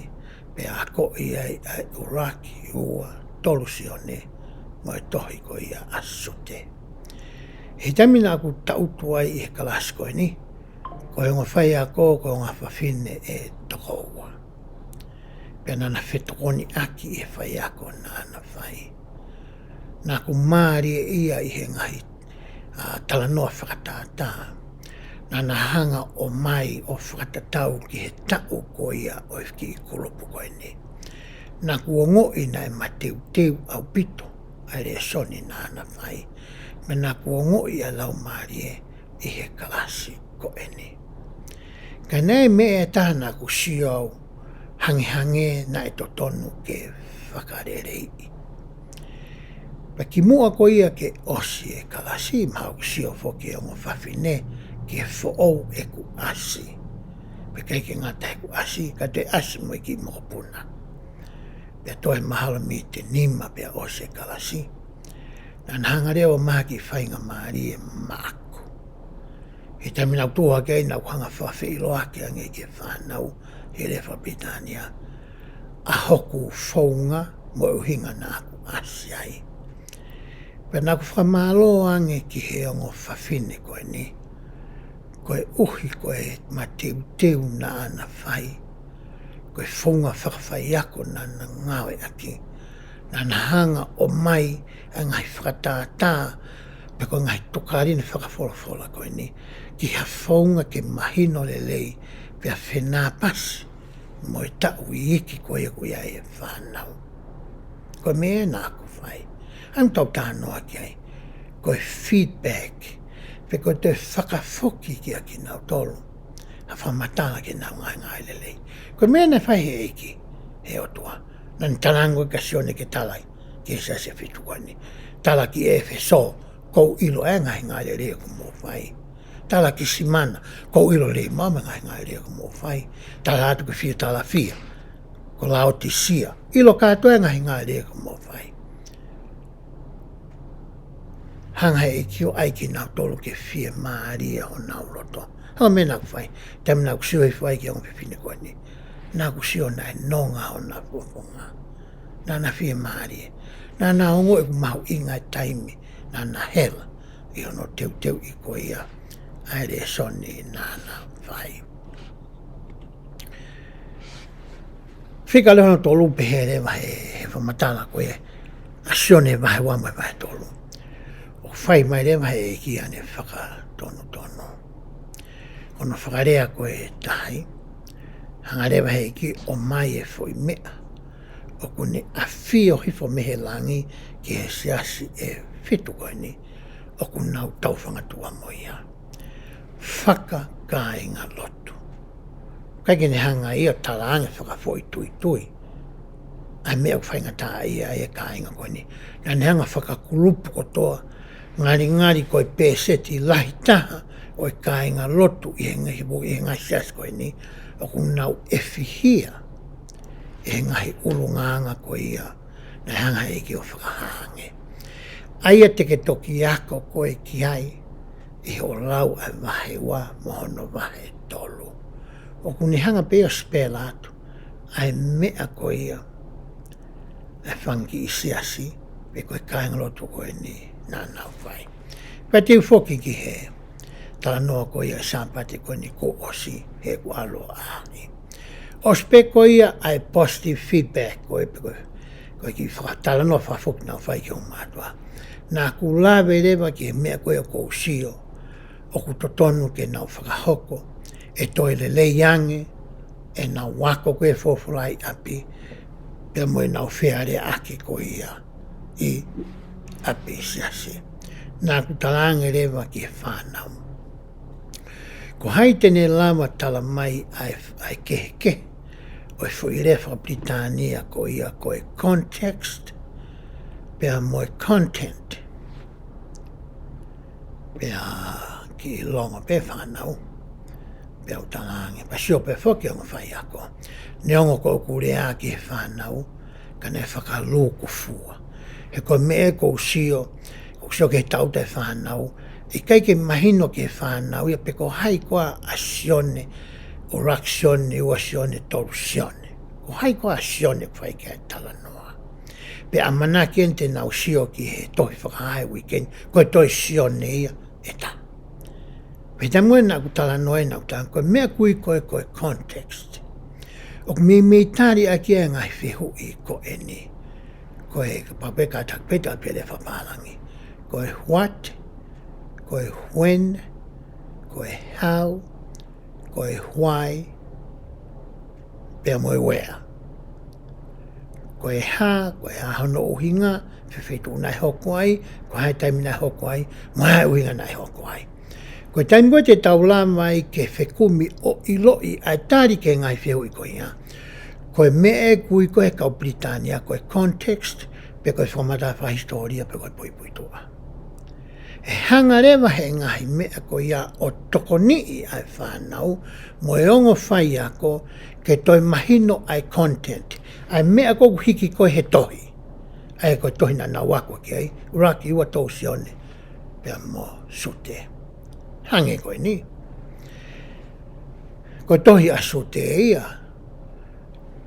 pea akoʻi ai ʻa e ʻUluaki, Ua, Tolu Sione, mo e tohi ko ia ʻa Sute. He taimi naʻa ku tangutu ai ʻi he kalasi ko eni, ko e ongo faiako, ko e ongo fafine ʻe toko ua. Pea naʻa na fetokoniʻaki ʻi he faiako naʻa na fai. Naʻa ku mālieʻia ʻi he ngaahi, ā, talanoa fakatātā. Naʻa na hanga ʻo ʻomai ʻo fakatatau ki he taʻu ko ia ʻo e kiʻi kulupu ko eni. Naʻa ku ongoʻi naʻe mateuteu ʻaupito ʻa e lēsoni naʻa na fai. Pea naʻa ku ongoʻi ʻa e laumālie ʻi he kalasi ko eni. Ka naʻe meʻa ʻe taha naʻa ku sio au hangehangē naʻe totonu ke fakaleleiʻi. Pea kimuʻa ko ia ke ʻosi e kalasi, naʻa ku sio foki he ongo fafine ke foʻou ʻeku ʻasi. Pea ʻikai ke ngata heʻeku ʻasi, ka toe ʻasi mo e kiʻi mokopuna. Pea toe mahalo miniti ʻe nima pea ʻosi e kalasi. Naʻa na hanga leva ʻo ʻomai ha kiʻi faingamālie maʻaku. He taimi naʻa ku tuʻu hake ai naʻa ku hanga ʻo fakafeʻiloaki ange ki he fānau he lea fakapilitānia ʻa hoku founga mo e ʻuhinga naʻa ku ʻasi ai. Pea naʻa ku fakamālō ange ki he ongo fafine ko eni, koeʻuhi ko e mateuteu naʻa na fai, ko e founga fakafaiako naʻa na ngāueʻaki, naʻa na hanga ʻo ʻomai ʻa e ngaahi fakatātā, pe ko e ngaahi tuʻunga fakafolofola ko eni, ki ha founga ke mahino lelei, pea fenāpasi mo e taʻu iiki ko ia ʻoku ʻi ai e fānau. Ko e meʻa naʻa ku fai. ʻA ia ʻoku tau talanoa ki ai. Ko e feedback. Pe ko e toe fakafoki kia kinautolu ha fakamatala ke nau ngāue lelei. Ko e meʻa naʻe fai he ʻEiki, he ʻOtua. Naʻa ne talaange kia Sione ke tala ki he siasi ʻe fitu ko eni. Tala ki ʻEfesō, ʻoku ou ʻilo ʻa e ngaahi ngāue lelei ʻoku mou fai. Tala ki Simana, ʻoku ou ʻilo lelei mo e ngaahi ngāue lelei ʻoku mou fai. Tala atu ki Filadelfia, ko Laotisia, ʻilo kātoa e ngaahi ngāue lelei ʻoku mou fai. Hanga he ʻEiki ʻo ʻai kinautolu ke fiemālie honau loto. Hanga meʻa naʻa ku fai, taimi naʻa ku sio hifo ai ki he ongo fefine ko eni. Naʻa ku sio naʻe nonga hona fofonga. Naʻa na fiemālie. Naʻa na ongoʻi ʻoku mahuʻinga e taimi naʻa na hela ʻi hono teuteuʻi ko ia ʻa e lēsoni naʻa na fai. Fika leva hono tolu pehē leva he, he fakamatala ko ia ʻa Sione vahe ua mo e vahe tolu. ʻOku fai mai leva he ʻEiki ʻene fakatonutonu. Ko hono fakalea ko e taha, hanga leva he ʻEiki ʻo ʻomai e foʻi meʻa ʻoku ne ʻafio hifo mei he langi ki he siasi ʻe fitu ko eni ʻoku nau taufangatua mo ia. Fakakāingalotu. ʻIkai ke ne hanga ia ʻo talaange fakafoʻituitui ʻa e meʻa ʻoku faingataʻaʻia ai e kāinga ko eni. Naʻa ne hanga ʻo fakakulupu kotoa, ngalingali ko e pēseti lahi taha ʻo e kāingalotu ʻi he ngaahi, ʻi he ngaahi siasi ko eni, ʻoku nau ʻefihia ʻe he ngaahi ʻulungaanga ko ia naʻe hanga he ʻEiki ʻo fakahā ange. ʻA ia te ke toki ako koe ki ai ʻi hoʻo lau ʻa e vahe ua mo hono vahe tolu. ʻOku ne hanga pē ʻo spell atu ʻa e meʻa ko ia ʻa e fanga kiʻi siasi, pe ko e kāingalotu ko eni naʻa nau fai. Pea te u foki ki he talanoa ko ia Sāpate ko eni kuo ʻosi heʻeku ʻalu ʻo ʻaʻahi. ʻOsi pē ko ia ʻa e positive feedback ko e pe ko e, ko ʻo e kiʻi fakatalanoa fakafoki naʻa ku fai ki hoʻo mātuʻa. Naʻa ku lave leva ki he meʻa ko ē ʻoku ou sio ʻoku totonu ke nau fakahoko, ʻe toe lelei ange ʻenau ako ko ē folofola ʻi ʻapi, pea mo ʻenau fealeaʻaki ko ia ʻi ʻapi siasi. Naʻa ku talaange leva ki he fānau, ko hai te ne lava tala mai ʻa e, ʻa e kehekehe ʻo e foʻi lea fakapilitānia ko ia ko e context pea mo e content? Pea kiʻi longo pē fānau, pea u talaange, pea sio pē foki ongo faiako. Neongo ko ʻeku lea ki he fānau, ka ne fakalūkufua. He ko e meʻa ʻoku ou sio, ʻoku ou sio ki he tauta e fānau, ʻikai ke mahino ki he fānau ia pe ko hai koā ʻa Sione, ʻuluaki Sione, ua Sione, tolu Sione. Ko hai koā ʻa Sione ʻoku fai ki ai e talanoa. Pea ʻamanaki eni te nau sio ki he tohi Fakahā he uike ni, ko e tohi Sione ia ʻe taha. Pea taimi ko ē naʻa ku talanoa ai naʻa ku talaange, ko e meʻa ʻoku ui ko e, ko e context, ʻoku meimei tali ʻaki ʻa e ngaahi fehuʻi ko eni. Ko e, kapau pē ka taki pē ʻa e pele fakapālangi. Ko e what, ko e when, ko e how, ko e why, pea mo e where. Ko e hā, ko e hā hono ʻuhinga, fefeituʻu naʻe hoko ai, ko e hā e taimi naʻe hoko ai, mo e hā e ʻuhinga naʻe hoko ai. Ko e taimi ko ē te tau lava ai ke fekumi ʻo ʻiloʻi ʻa e tali ki he ngaahi fehuʻi ko ia, ko e meʻa ʻoku ui ko e kau Pilitānia ko e context, pe ko e fakamatala fakahisitōlia, pe ko e puipuituʻa. ʻE hanga leva he ngaahi meʻa ko ia ʻo tokoniʻi ʻa e fānau mo e ongo faiako ke toe mahino ʻa e content, ʻa e meʻa ʻoku hiki ko ē he tohi. ʻA e ko e tohi naʻa nau ako ki ai, ʻuluaki, ua, tolu Sione, pea mo Sute. Hangē ko eni. Ko e tohi ʻa Sute ia,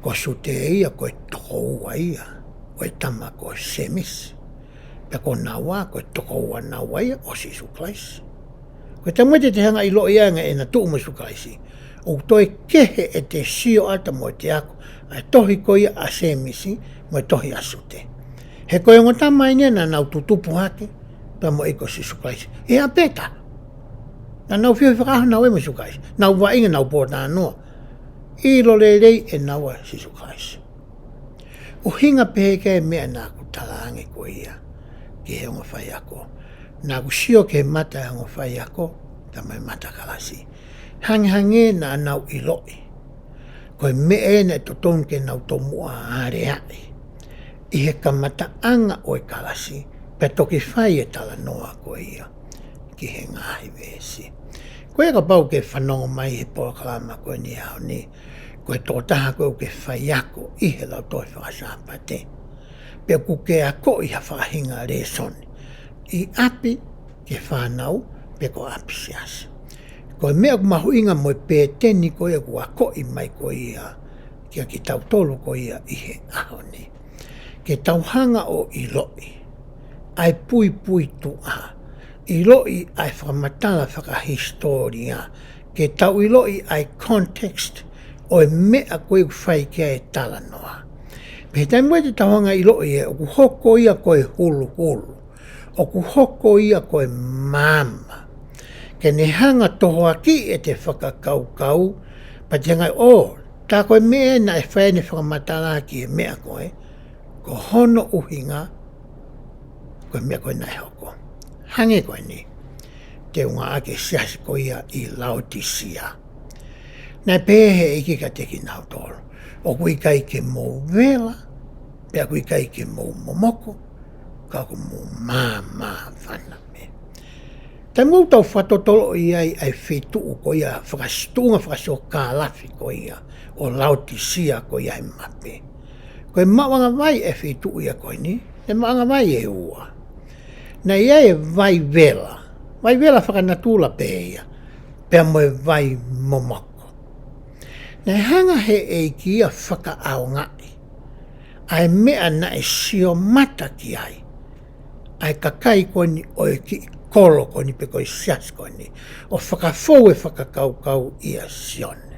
ko Sute ia ko e tokoua ia ʻo e tama ko Sēmisi. Pea ko Naua ko e tokoua Naua ia ʻo Sīsū Kalaisi. Ko e taimi ko ē te te hanga ʻiloʻi ange ʻena tuʻu mo Sīsū Kalaisi, ʻoku toe kehe ʻete sio ʻata mo ʻete ako ʻa e tohi ko ia ʻa Sēmisi mo e tohi ʻa Sute. He ko e ongo tama eni ia naʻa nau tutupu hake pea mo e ʻEiki ko Sīsū Kalaisi ʻi he ʻapeta. Naʻa nau fie fakaʻaho naua mo Sīsū Kalaisi. Nau vaʻinga, nau pōtalanoa. ʻIlo lelei ʻe naua Sīsū Kalaisi. ʻUhinga pehē ki he meʻa naʻa ku talaange ko ia ki he ongo faiako. Naʻa ku sio ki he mata e ongo faiako, pea mo e mata kalasi. Hangehangē naʻa nau ʻiloʻi ko e meʻa ē naʻe totonu ke nau tomuʻa aleaʻi ʻi he kamataʻanga ʻo e kalasi, pea toki fai e talanoa ko ia ki he ngaahi veesi. Ko ia kapau ke fanongo mai he polokalama ko eni he ʻaho ni, ko e tokotaha ko ē ʻoku ke faiako ʻi he Lautohi Faka-Sāpate, pe ʻoku ke akoʻi ha faʻahinga lēsoni ʻi ʻapi ki he fānau pe ko ʻapisiasi. Ko e meʻa ʻoku mahuʻinga mo e pēteni ko ia ʻoku akoʻi mai ko ia kia kitautolu ko ia ʻi he ʻaho ni, ke tau hanga ʻo ʻiloʻi ʻa e puipuituʻa, ʻiloʻi ʻa e fakamatala fakahisitōlia, ke tau ʻiloʻi ʻa e context ʻo e meʻa ko ē ʻoku fai ki ai e talanoa. Pea he taimi ko ē te tau hanga ʻiloʻi ē, ʻoku hoko ia ko e huluhulu, ʻoku hoko ia ko e maama, ke ne hanga tohoakiʻi ʻete fakakaukau, pea te hanga ʻo, tā ko e meʻa ē naʻe fai ʻene fakamatala ki he meʻa ko ē, ko hono ʻuhinga, ko e meʻa ko ē naʻe hoko. Hangē ko eni, te u ngāueʻaki e siasi ko ia ʻi Laotisia. Naʻe pehē ʻe he ʻEiki kiate kinautolu, ʻoku ʻikai ke mou vela, pea ʻoku ʻikai ke mou momoko, ka ʻoku mou māmāfana mei. Taimi ʻoku tau fakatotoloʻi ai ʻa e feituʻu ko ia, fakasi-, tuʻunga fakasiokālafi ko ia ʻo Laotisia ko ia he mape, ko e maʻuʻanga vai e feituʻu ia ko eni, ʻe maʻuʻanga vai ʻe ua. Naʻe ʻi ai e vai vela, vai vela fakanatula pē ia, pea mo e vai momoko. Naʻe hanga he ʻEiki ia ʻo fakaʻaongaʻi ʻa e meʻa naʻe sio mata ki ai ʻa e kakai ko eni ʻo e kiʻi kolo ko eni pe ko e siasi ko eni, ʻo fakafou e fakakaukau ʻia Sione.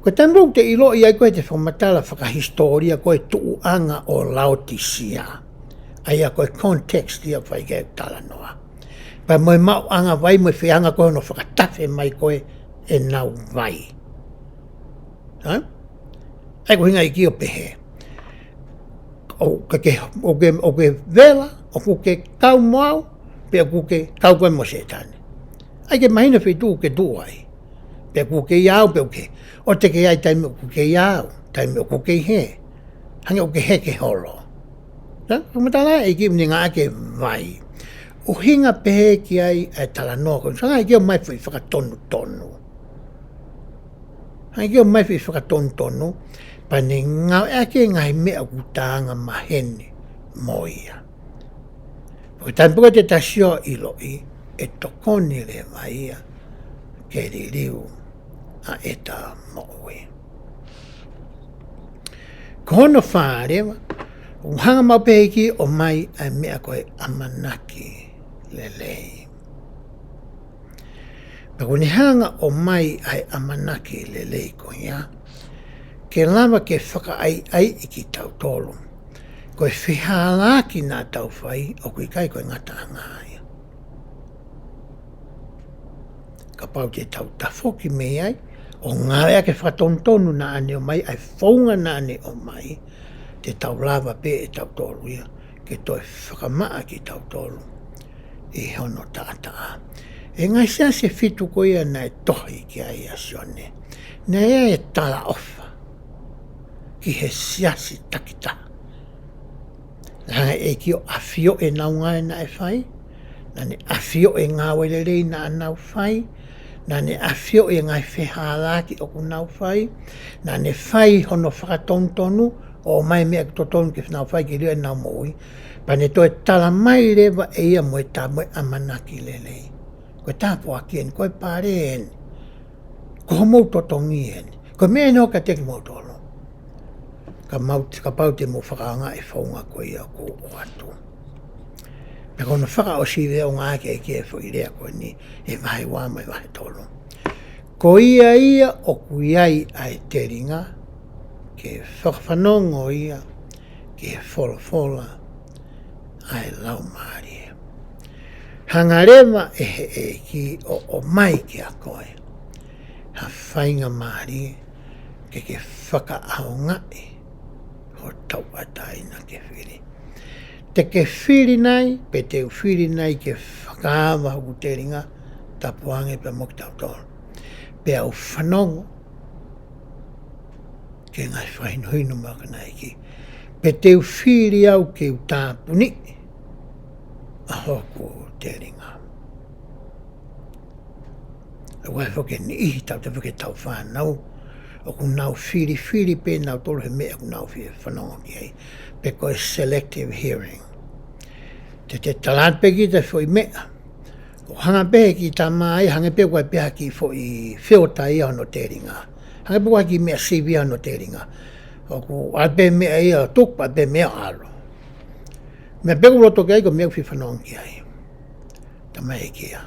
Ko e taimi ʻoku te ʻiloʻi ai ko e te fakamatala fakahisitōlia ko e tuʻuʻanga ʻo Laotisia. ʻA ia ko e context ia fai ke talanoa. Pea mo e maʻuʻanga vai mo e feʻunga ko hono fakatafe mai ko e ʻenau vai. Ha? ʻA ia ko e ʻuhinga ʻEiki ʻo pehē. ʻOku ke, ʻoku ke, ʻoku ke vela, ʻoku ke kau mo au, pe ʻoku ke kau koe mo Sētane. ʻA ia ke mahino feituʻu ke tuʻu ai. Pe ʻoku ke ʻia au, pe ʻoku ke. ʻOku te ke ʻi ai taimi ʻoku ke ʻia au, taimi ʻoku ke ʻi hē. Hangē ʻoku ke heke holo. Nā, ko e matala ʻEiki ʻoku ne ngāueʻaki e vai. ʻUhinga pehē ki ai ʻa e talanoa ko e. Hanga ʻEiki ʻo ʻomai foʻi fakatonutonu. Hanga ʻEiki ʻo ʻomai foʻi fakatonutonu. Pea ne ngāueʻaki e ngaahi meʻa ʻoku tau anga maheni mo ia. Ko e taimi pē ko ē te ta sio ʻiloʻi, ʻe tokoni leva ia ke liliu ʻa ʻeta moʻui. Ko hono fā leva, ʻoku hanga maʻu pē ʻEiki ʻo ʻomai ʻa e meʻa ko e ʻamanaki lelei. Pea ʻoku ne hanga ʻo ʻomai ʻa e ʻamanaki lelei ko ia, ke lava ke fakaʻaiʻaiʻi kitautolu. Ko e fehālaaki naʻa tau fai, ʻoku ʻikai ko e ngataʻanga ia. Kapau te tau tafoki mei ai, ʻo ngāueʻaki e fakatonutonu naʻa ne ʻomai, ʻa e founga naʻa ne ʻomai, te tau lava pē ʻe tautolu ia, ke toe fakamaʻa kitautolu ʻi hono taʻataʻa. ʻE ngaahi siasi ʻe fitu ko ia naʻe tohi ki ai ʻa Sione. Naʻe ʻi ai e talaʻofa ki he siasi takitaha. Naʻe hanga ʻEiki ʻo ʻafioʻi ʻenau ngāue naʻe fai. Naʻa ne ʻafioʻi e ngāue lelei naʻa nau fai. Naʻa ne ʻafioʻi e ngaahi fehālaaki ʻoku nau fai. Naʻa ne fai hono fakatonutonu ʻo ʻomai meʻa ʻoku totonu ke nau fai ke liliu ʻenau moʻui. Pea ne toe tala mai leva ʻe ia mo e tā mo e ʻamanaki lelei. Ko e tāpuaki eni, ko e pale eni. Ko hoʻomou totongi eni. Ko e meʻa eni ʻoku ʻiate kimoutolu. Ka mau, kapau te mou fakaʻaongaʻi e founga ko ia ʻoku ou ʻoatu. Pea ko hono fakaʻosi leva ʻo ngāueʻaki ʻe ʻEiki e foʻi lea ko eni, ʻi he vahe ua mo e vahe tolu. Ko ia ia ʻoku ʻi ai ʻa e telinga, ke fakafanongo ia ki he folofola ʻa e Laumālie. Hanga leva ʻe he ʻEiki ʻo ʻomai kiate koe ha faingamālie ke ke fakaʻaongaʻi hoʻo tauʻatāina ke fili. Te ke fili nai, pe te u fili nai ke fakaava hoku telinga, tapu ange pea mo kitautolu. Pea u fanongo ki he ngaahi fakahinohino mai ʻa e ʻEiki. Pe te u fili au ke u tāpuniʻi ʻa hoku telinga. ʻOku ʻi ai foki e niʻihi tau te foki tau fānau, ʻoku nau filifili pē nautolu he meʻa ʻoku nau fie fanongo ki ai. Pe ko e selective hearing. Te te tala atu pē kita foʻi meʻa. ʻO hanga pē ki tamai, hanga pē ʻoku ʻi ai pē ha kiʻi foʻi filter ia hono telinga. Hanga pē ʻoku ʻi ai ha kiʻi meʻa sivi ia hono telinga. ʻOku ʻi ai pē meʻa ia tuku pē meʻa ʻalu. Meʻa pē ʻoku loto ki ai ko e meʻa ʻoku fie fanongo ki ai. Tamai ʻEiki ia.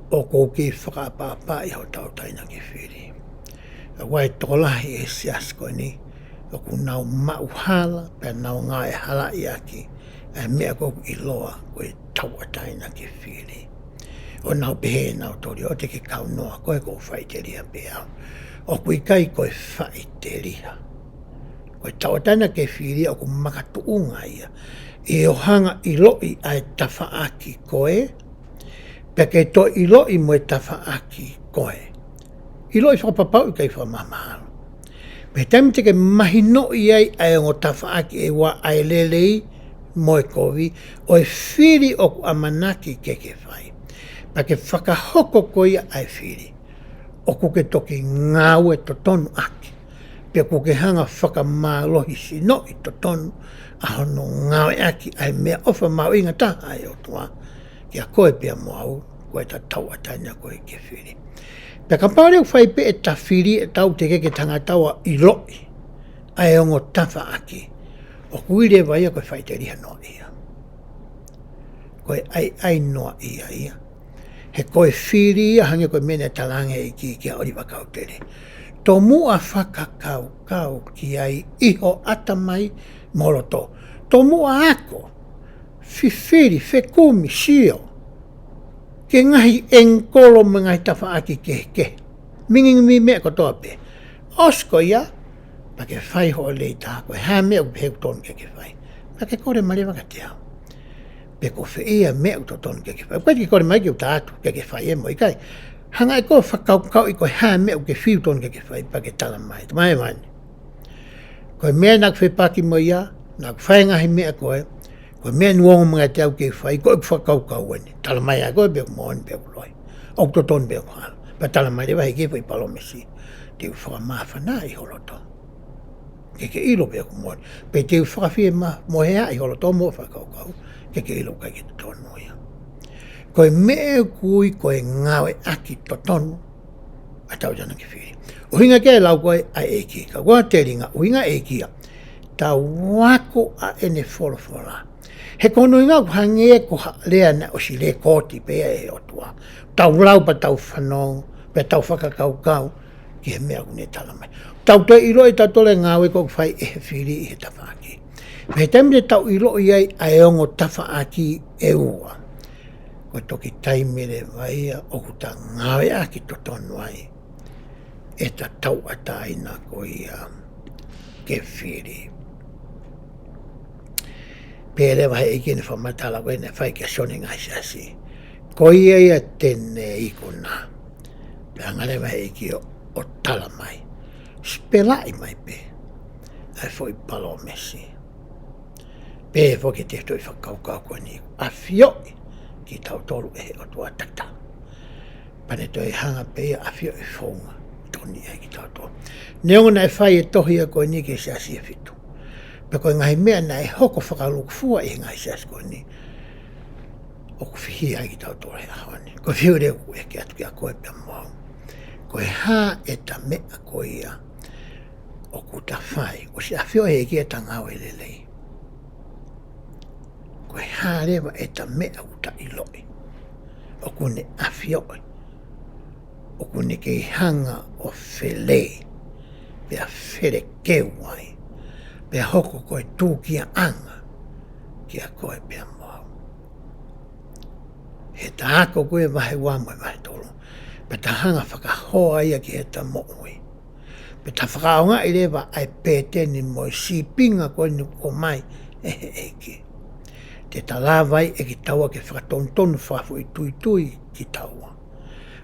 ʻOku ou kei fakaʻapaʻapaʻi hoʻo tauʻatāina ke fili. ʻOku ʻi ai e tokolahi ʻi he siasi ko eni, ʻoku nau maʻu hala, pea nau ngāue halaʻi ʻaki ʻa e meʻa ʻoku ʻiloa ko e tauʻatāina ke fili. ʻO nau pehē nautolu ia, ʻoua te ke kaunoa koe, ʻoku ou faʻiteliha pē au. ʻOku ʻikai ko e faʻiteliha. Ko e tauʻatāina ke fili ʻoku makatuʻunga ia ʻi hoʻo hanga ʻiloʻi ʻa e tafaʻaki ko ē, pea ke toe ʻiloʻi mo e tafaʻaki ko ē. ʻIloʻi fakapapau, ʻikai fakamahamahalo. Pea taimi te ke mahinoʻi ai ʻa e ongo tafaʻaki ʻe ua, ʻa e lelei mo e kovi, ʻo e fili ʻoku ʻamanaki ke ke fai. Pea ke fakahoko ko ia ʻa e fili. ʻOku ke toki ngāue totonu ʻaki. Pea ʻoku ke hanga fakamālohisinoʻi totonu ʻa hono ngāueʻaki ʻa e meʻaʻofa mahuʻinga taha ʻa e ʻOtua kiate koe pea mo au, ko ʻeta tauʻatāina ko ē ke fili. Pea kapau leva ʻoku fai pē ʻeta fili ʻe tau, teʻeki ke tangata ʻo ʻiloʻi ʻa e ongo tafaʻaki, ʻoku ui leva ia ko e faʻiteliha noaʻia. Ko e ʻaiʻai noaʻia ia. He ko e fili ia hangē ko e meʻa naʻe talaange ʻe he ʻEiki kia ʻOliva Kautele. Tomuʻa fakakaukau ki ai ʻi ho ʻatamai mo ho loto. Tomuʻa ako, fifili, fekumi, sio ki he ngaahi ʻengikolo mo e ngaahi tafaʻaki kehekehe. Meaning meʻa kotoa pē. ʻOsi ko ia, pea ke fai hoʻo lelei taha, ko e hā meʻa ʻoku pehē ʻoku totonu ke ke fai. Pea ke kole mai leva kiate au. Pe ko fē ia meʻa ʻoku totonu ke ke fai. ʻOku ʻikai ke kole mai ke u tā atu ke ke fai ē mo ʻikai. Hanga ʻe koe ʻo fakakaukauʻi ko e hā meʻa ʻoku ke fili ʻoku totonu ke ke fai pea ke tala mai. Tamai vani. Ko e meʻa naʻa ku fepaki mo ia, naʻa ku fai e ngaahi meʻa ko ē, ko e meʻa naʻe ongo mai kiate au ke fai, ko ʻeku fakakaukau eni. Tala mai ʻe koe pe ʻoku moʻoni pe ʻoku loi. ʻOku totonu pe ʻoku hala. Pea tala mai leva ʻe he ʻEiki e foʻi palōmesi. Te u fakamāfanaʻi ho loto. Ke ke ʻilo pe ʻoku moʻoni. Pea te u fakafiemāmoheaʻi ho loto mo e fakakaukau. Ke ke ʻilo ʻoku ʻikai ke totonu ia. Ko e meʻa ʻoku ui ko e ngāueʻaki totonu ʻa e tauʻatāina ki he fili. ʻUhinga ki ai e lau ko ē ʻa e ʻEiki. Ka ʻoku telinga, ʻuhinga ʻEiki ia. Tau ako ʻa ʻene folofola. He ko hono ʻuhinga ʻoku hangē ko ha lea naʻe ʻosi lekooti pē ia ʻe he ʻOtua. Tau lau pea tau fanongo, pea tau fakakaukau ki he meʻa ʻoku ne tala mai. Tau toe ʻiloʻi tautolu e ngāue ʻoku fai ʻe he fili ʻi he tafaʻaki. Mei he taimi te tau ʻiloʻi ai ʻa e ongo tafaʻaki ʻe ua. Ko e toki taimi leva ia ʻoku ta ngāueʻaki totonu ai ʻeta tauʻatāina ko ia ki he fili. Pehē leva ʻe he ʻEiki ʻene fakamatala ko ē naʻe fai kia Sione he ngaahi siasi. Ko ia ia te ne ikuna. Pea hanga leva ʻe he ʻEiki ʻo, ʻo tala mai. Sipelaʻi mai pē ʻa e foʻi palōmesi. Pehē foki e tefitoʻi fakakaukau ko eni, ʻafioʻi kitautolu ʻe he ʻOtua takitaha. Pea ne toe hanga pē ia ʻo ʻafioʻi e founga ʻoku tokoni ai kitautolu. Neongo naʻe fai e tohi ia ko eni ki he siasi ʻe fitu. Pea ko e ngaahi meʻa naʻe hoko fakalūkufua ʻi he ngaahi siasi ko eni, ʻoku fihia ai kitautolu he ʻaho ni. Ko e fehuʻi leva ʻoku ʻeke atu kiate koe pea mo au. Ko e hā ʻeta meʻa ko ia ʻoku ta fai, ʻosi ʻafioʻi ʻe he ʻEiki ʻeta ngāue lelei. Ko e hā leva ʻeta meʻa ʻoku ta ʻiloʻi ʻoku ne ʻafioʻi, ʻoku ne kei hanga ʻo felei, pea felekeu ai, pea hoko ko e tūkiaʻanga kiate koe pea mo au. He ta ako ko ē vahe ua mo e vahe tolu, pea ta hanga ʻo fakahoa ia ki heʻeta moʻui. Pea ta fakaʻaongaʻi leva ʻa e pēteni mo e sīpinga ko eni ʻoku ʻomai ʻe he ʻEiki. Te ta lava ai ʻe kitaua ke fakatonutonu fakafoʻituitui kitaua.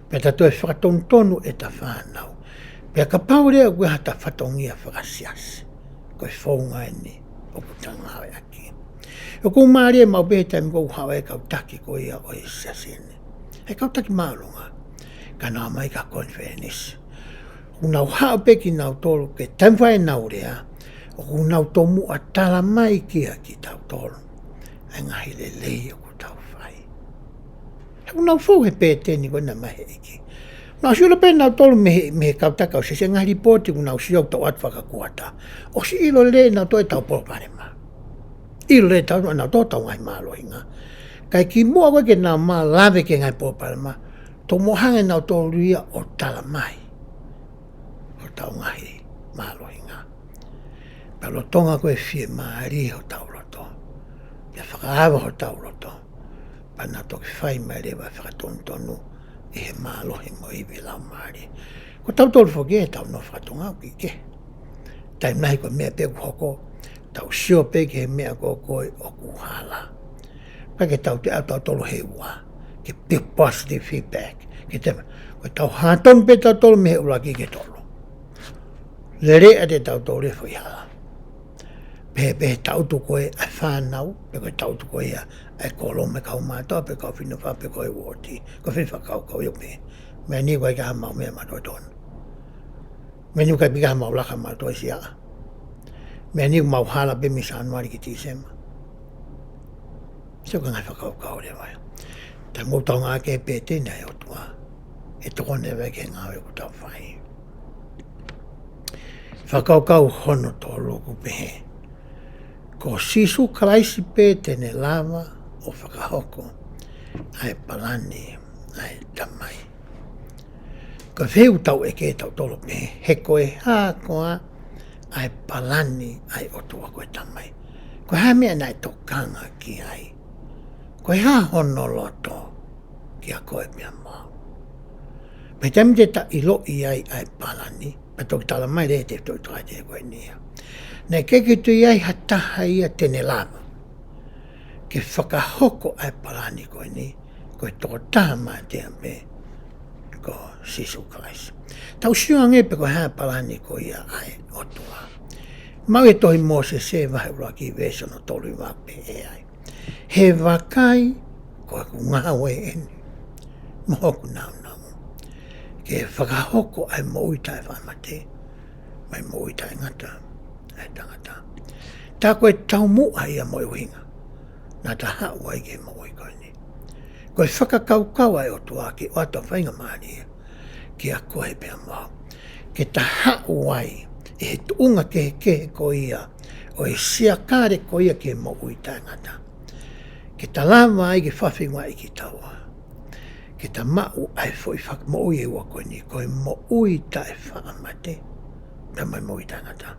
Pea ta toe fakatonutonu ʻeta fānau. Pea kapau leva ʻoku ʻi ai haʻata fatongia fakasiasi, ko e founga eni ʻoku ta ngāueʻaki. ʻOku mālie maʻu pē he taimi ko ē ʻoku haʻu ai e kau taki ko ia ʻo e siasi ni. He kau taki māʻolunga. Ka nau ō mai ki ha konifelenisi. ʻOku nau haʻu pē kinautolu ke taimi fai ʻenau lea, ʻoku nau tomuʻa tala mai kia kitautolu ʻa e ngaahi lelei ʻoku tau fai. He ʻoku nau fou he pēteni ko ē naʻe ʻomai ʻe he ʻEiki. Nau sio leva pē nautolu mei he, mei he kau taki ʻo e siasi, ngaahi lipooti ʻoku nau sio ʻoku tau ʻatu fakakuata. ʻOsi ʻilo lelei ʻenautolu ʻetau palopalema. ʻIlo lelei ʻenautolu ʻetau ngaahi mālohinga. Kae kimuʻa ko ē ke nau malave ki he ngaahi palopalema, tomuʻa hanga ʻe nautolu ia ʻo tala mai hotau ngaahi mālohinga. Pea lolotonga ko ē ʻoku fiemālie hotau loto, pea fakaava hotau loto, pea nau toki fai mai leva e fakatonutonu ʻi he mālohi mo e ivi laumālie. Ko tautolu foki ʻetau nofo faka-Tonga ʻoku ʻikai ke. Taimi lahi ko e meʻa pē ʻoku hoko, tau sio pē ki he meʻa ko ē ko ē ʻoku hala. Pea ke tau te ʻau tautolu he ua, ke pe positive feedback. Ke te, ko ʻetau hā tonu pē tautolu mei he ʻuluaki ki he tolu. Lele ʻa e tautolu e foʻi hala. Pehē, pehē taʻutu ko ē ʻa e fānau, pe ko e taʻutu ko ē ʻa e kōlomu ʻo e kaumātuʻa, pe kau fefine, pe ko e uooti, ko e fefine fakakaukau ia pē. Meʻa ni ʻoku ʻikai ke ʻi ai haʻamau meʻa mautolu tonu. Meʻa ni ʻoku ʻikai pē ke ʻi ai haʻamau laka mautolu ʻi Siaʻa. Meʻa ni ʻoku mau hala pē mei Sānuali ki Tīsema. Sio ki he ngaahi fakakaukau leva ia. Taimi ʻoku tau ngāueʻaki e pēteni ʻa e ʻOtua, ʻe tokoni leva ia ki he ngāue ʻoku tau fai. Fakakaukau hono tolu ʻoku pehē, ko Sīsū Kalaisi pē te ne lava ʻo fakahoko ʻa e palani ʻa e Tamai. Ko e fehuʻi ʻoku tau ʻeke ʻe tautolu pē, he ko e hā koā ʻa e palani ʻa e ʻOtua ko e Tamai? Ko e hā e meʻa naʻe tokanga ki ai? Ko e hā hono loto kiate koe pea mo au? Pea taimi te ta ʻiloʻi ai ʻa e palani, pea toki tala mai leva ʻe he tefitoʻi tokāteline ko eni ia, naʻe ʻikai ke toe ʻi ai ha taha ia te ne lava ke fakahoko ʻa e palani ko eni, ko e tokotaha mātea pē ko Sīsū Kalaisi. Tau sio ange pē ko e hā e palani ko ia ʻa e ʻOtua. Maʻu ʻi he tohi Mōsese vahe ʻuluaki veesi hono tolu hiva, pehē ai: He vakai, ko ʻeku ngāue eni mo hoku nāunau, ke fakahoko ʻa e moʻui taʻefaʻamate mo e moʻui taʻengata ʻa e tangata. Tā ko e taumuʻa ia mo e ʻuhinga naʻa ta haʻu ai ki he moʻui ko eni. Ko e fakakaukau ʻa e ʻOtua ke ʻoatu ʻa e faingamālie kiate koe pea mo au, ke ta haʻu ai ʻi he tuʻunga kehekehe ko ia ʻo e siakale ko ia ki he moʻui taʻengata, ke ta lava ai ke fakafiuaʻi kitaua ke ta maʻu ʻa e foʻi fakamoʻui ʻe ua ko eni, ko e moʻui taʻefaʻamate pea mo e moʻui taʻengata.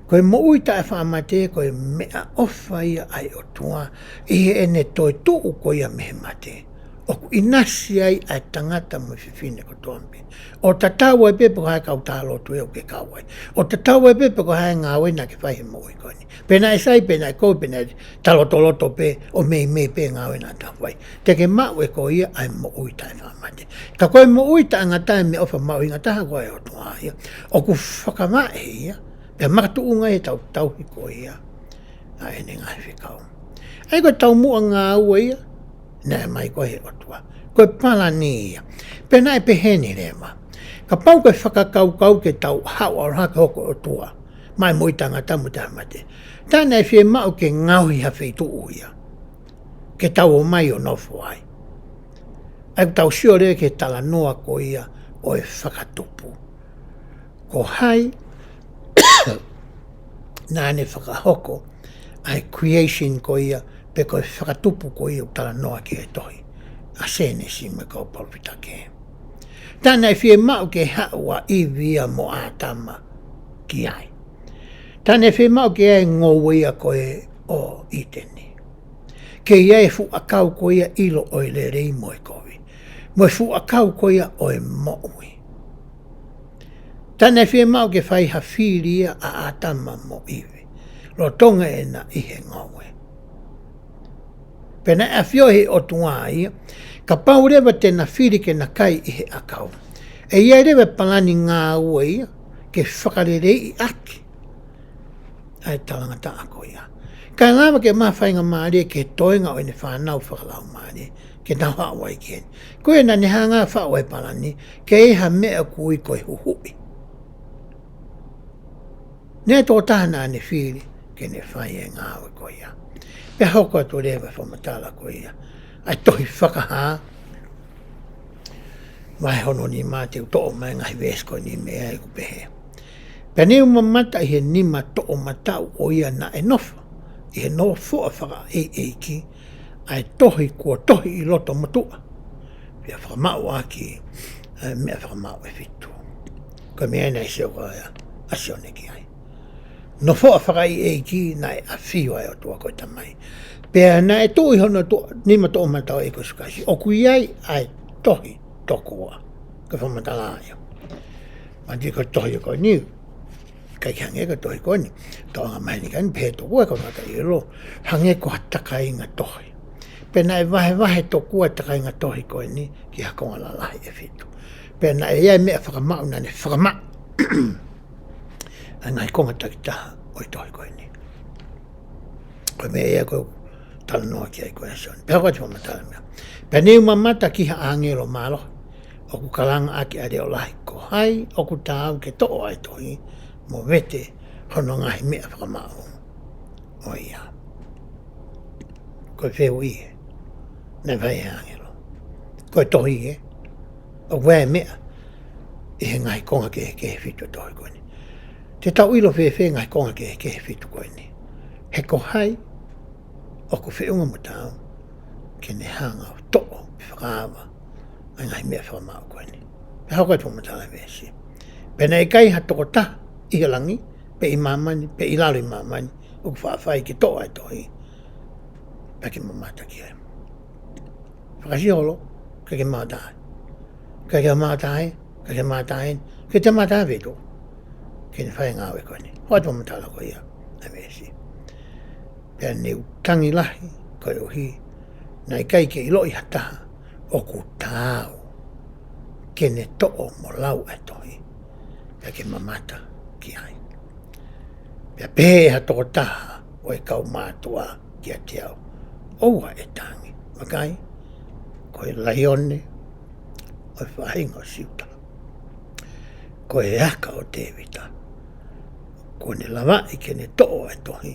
Ko e moʻui taʻefaʻamate ko e meʻaʻofa ia ʻa e ʻOtua ʻi heʻene toetuʻu ko ia mei he mate, ʻoku ʻinasi ai ʻa e tangata mo e fefine kotoa pē, ʻo tatau ai pē pe ko hai e kau tā lotu ʻoku ke kau ai, ʻo tatau ai pē pe ko hai e ngāue naʻa ke fai he moʻui ko eni, pe naʻe sai, pe naʻe kovi, pe naʻe talotoloto pē, ʻo meimei pē ngāue naʻa ta fai, te ke maʻu ʻe koe ia ʻa e moʻui taʻefaʻamate. Ka ko e moʻui taʻengata, e meʻaʻofa mahuʻinga taha ko ē ʻa e ʻOtua ia, ʻoku fakavaʻe ia pea makatuʻunga ʻi heʻetau tauhi ko ia ʻa ʻene ngaahi fekau. ʻA ia ko e taumuʻa ngāue ia naʻe ʻomai ko ē ʻe he ʻOtua, ko e palani ia. Pea naʻe peheni leva, kapau ko e fakakaukau ke tau haʻu ʻalu hake ʻo hoko ʻOtua maʻa e moʻui taʻengata mo e taʻemate, tā naʻe fiemaʻu ke ngaohi ha feituʻu ia ke tau ō mai ʻo nofo ai. ʻA ia ʻoku tau sio leva ki he talanoa ko ia ʻo e fakatupu. Ko hai naʻa ne fakahoko ʻa e creation ko ia, pe ko e fakatupu ko ia ʻoku talanoa ki ai e tohi ʻa Sēnesi mo e kau palōfita kehe? Tā naʻe fiemaʻu ke haʻu ʻa ʻIvi ia mo ʻĀtama ki ai. Tā naʻe fiemaʻu ke ʻi ai e ngoue ia ko ē ʻo ʻĪteni, ke ʻi ai e fuʻu ʻakau ko ia ʻilo ʻo e lelei mo e kovi, mo e fuʻu ʻakau ko ia ʻo e moʻui. Tā naʻe fiemaʻu ke fai ha fili ia ʻa ʻĀtama mo ʻIvi lolotonga ʻena ʻi he ngoue. Pea naʻe ʻafioʻi ʻe he ʻOtua ia, kapau leva te na fili ke na kai ʻi he ʻakau, ʻe ʻi ai leva e palani ngāue ia ke fakaleleiʻi ʻaki ʻa e talangataʻa ko ia. Kae lava ke maʻu ha faingamālie ki he toenga ʻo ʻene fānau fakalaumālie ke nau haʻu ai ki heni. Ko ia naʻa ne hanga ʻo faʻu ʻa e palani ke ʻi ai ha meʻa ʻoku ui ko e huhuʻi. Naʻe ʻi ai e tokotaha naʻa ne fili ke ne fai e ngāue ko ia. Pea hoko atu leva e fakamatala ko ia ʻa e tohi Fakahā vahe hono nima, te u toʻo mai e ngaahi veesi ko eni mei ai, ʻoku pehē: Pea ne u mamata ʻi he nima toʻomataʻu ʻo ia naʻe nofo ʻi he nofoʻa fakaʻeiʻeiki ʻa e tohi kuo tohi ʻi loto motuʻa, pea fakamaʻu ʻaki ʻa e meʻa fakamaʻu ʻe fitu. Ko e meʻa ia naʻe sio ko ia ʻa Sione ki ai. Nofoʻa fakaʻeiʻeiki naʻe ʻafio ai e ʻOtua ko e Tamai, pea naʻe tuʻu ʻi hono to-, nima toʻomataʻu ʻa e ʻEiki ko Sīsū Kalaisi, ʻoku ʻi ai ʻa e tohi tokua. Ko e fakamatala ia. Mahalo ko e tohi ko eni, ʻikai ke hangē ko e tohi ko eni. Tau angamaheni ka ni pehē tokua, ka ʻoku ʻikai ke ʻilo. Hangē ko ha takainga tohi. Pea naʻe vahevahe tokua e takainga tohi ko eni ki ha konga lalahi ʻe fitu. Pea naʻe ʻi ai e meʻa fakamaʻu naʻa ne fakamaʻu ʻa e ngaahi konga takitaha ʻo e tohi ko eni. Ko e meʻa ia ʻoku talanoa ki ai ko ē ʻa Sione. Pea hoko atu e fakamatala meʻa: Pea ne u mamata ki ha ʻāngelo mālohi ʻoku kalanga ʻaki ʻa e leʻo lahi: Ko hai ʻoku taau ke toʻo ʻa e tohi mo vete hono ngaahi meʻa fakamaʻu ʻo ia? Ko e fehuʻi ē naʻe fai ʻe he ʻāngelo. Ko e tohi ē, ʻoku ʻi ai e meʻa ʻi he ngaahi konga kehekehe ʻe fitu ʻo e tohi ko eni. Te tau ʻilo fēfē e ngaahi konga kehekehe ʻe fitu ko eni? He ko hai ʻoku feʻunga mo taau ke ne hanga ʻo toʻo pe fakaava ʻa e ngaahi meʻa fakamaau ko eni. Pea hoko atu e fakamatala veesi. Pea naʻe ʻikai ha tokotaha ʻi he langi, pe ʻi māmani, pe ʻi lalo ʻi māmani, ʻoku faʻa fai ke toʻo ʻa e tohi, pea ke mamata ki ai. Fakasio holo, ka ke mamata ai. Ka ke mamata ai, ka ke mamata ai, ke te mamata ai vei tō. Ke ne fai e ngāue ko eni. Hoko atu e fakamatala ko ia, ʻa e veesi. Pea ne u tangi lahi, koeʻuhi, naʻe ʻikai ke ʻiloʻi ha taha, ʻoku taau ke ne toʻo mo lau ʻa e tohi, pea ke mamata ki ai. Pea pehē ʻe ha tokotaha ʻo e kau mātuʻa kiate au, ʻOua ʻe tangi. Vakai, ko e laione ʻo e faʻahinga ʻo Siuta, ko e aka ʻo Tēvita, kuo ne lavaʻi ke ne toʻo ʻa e tohi,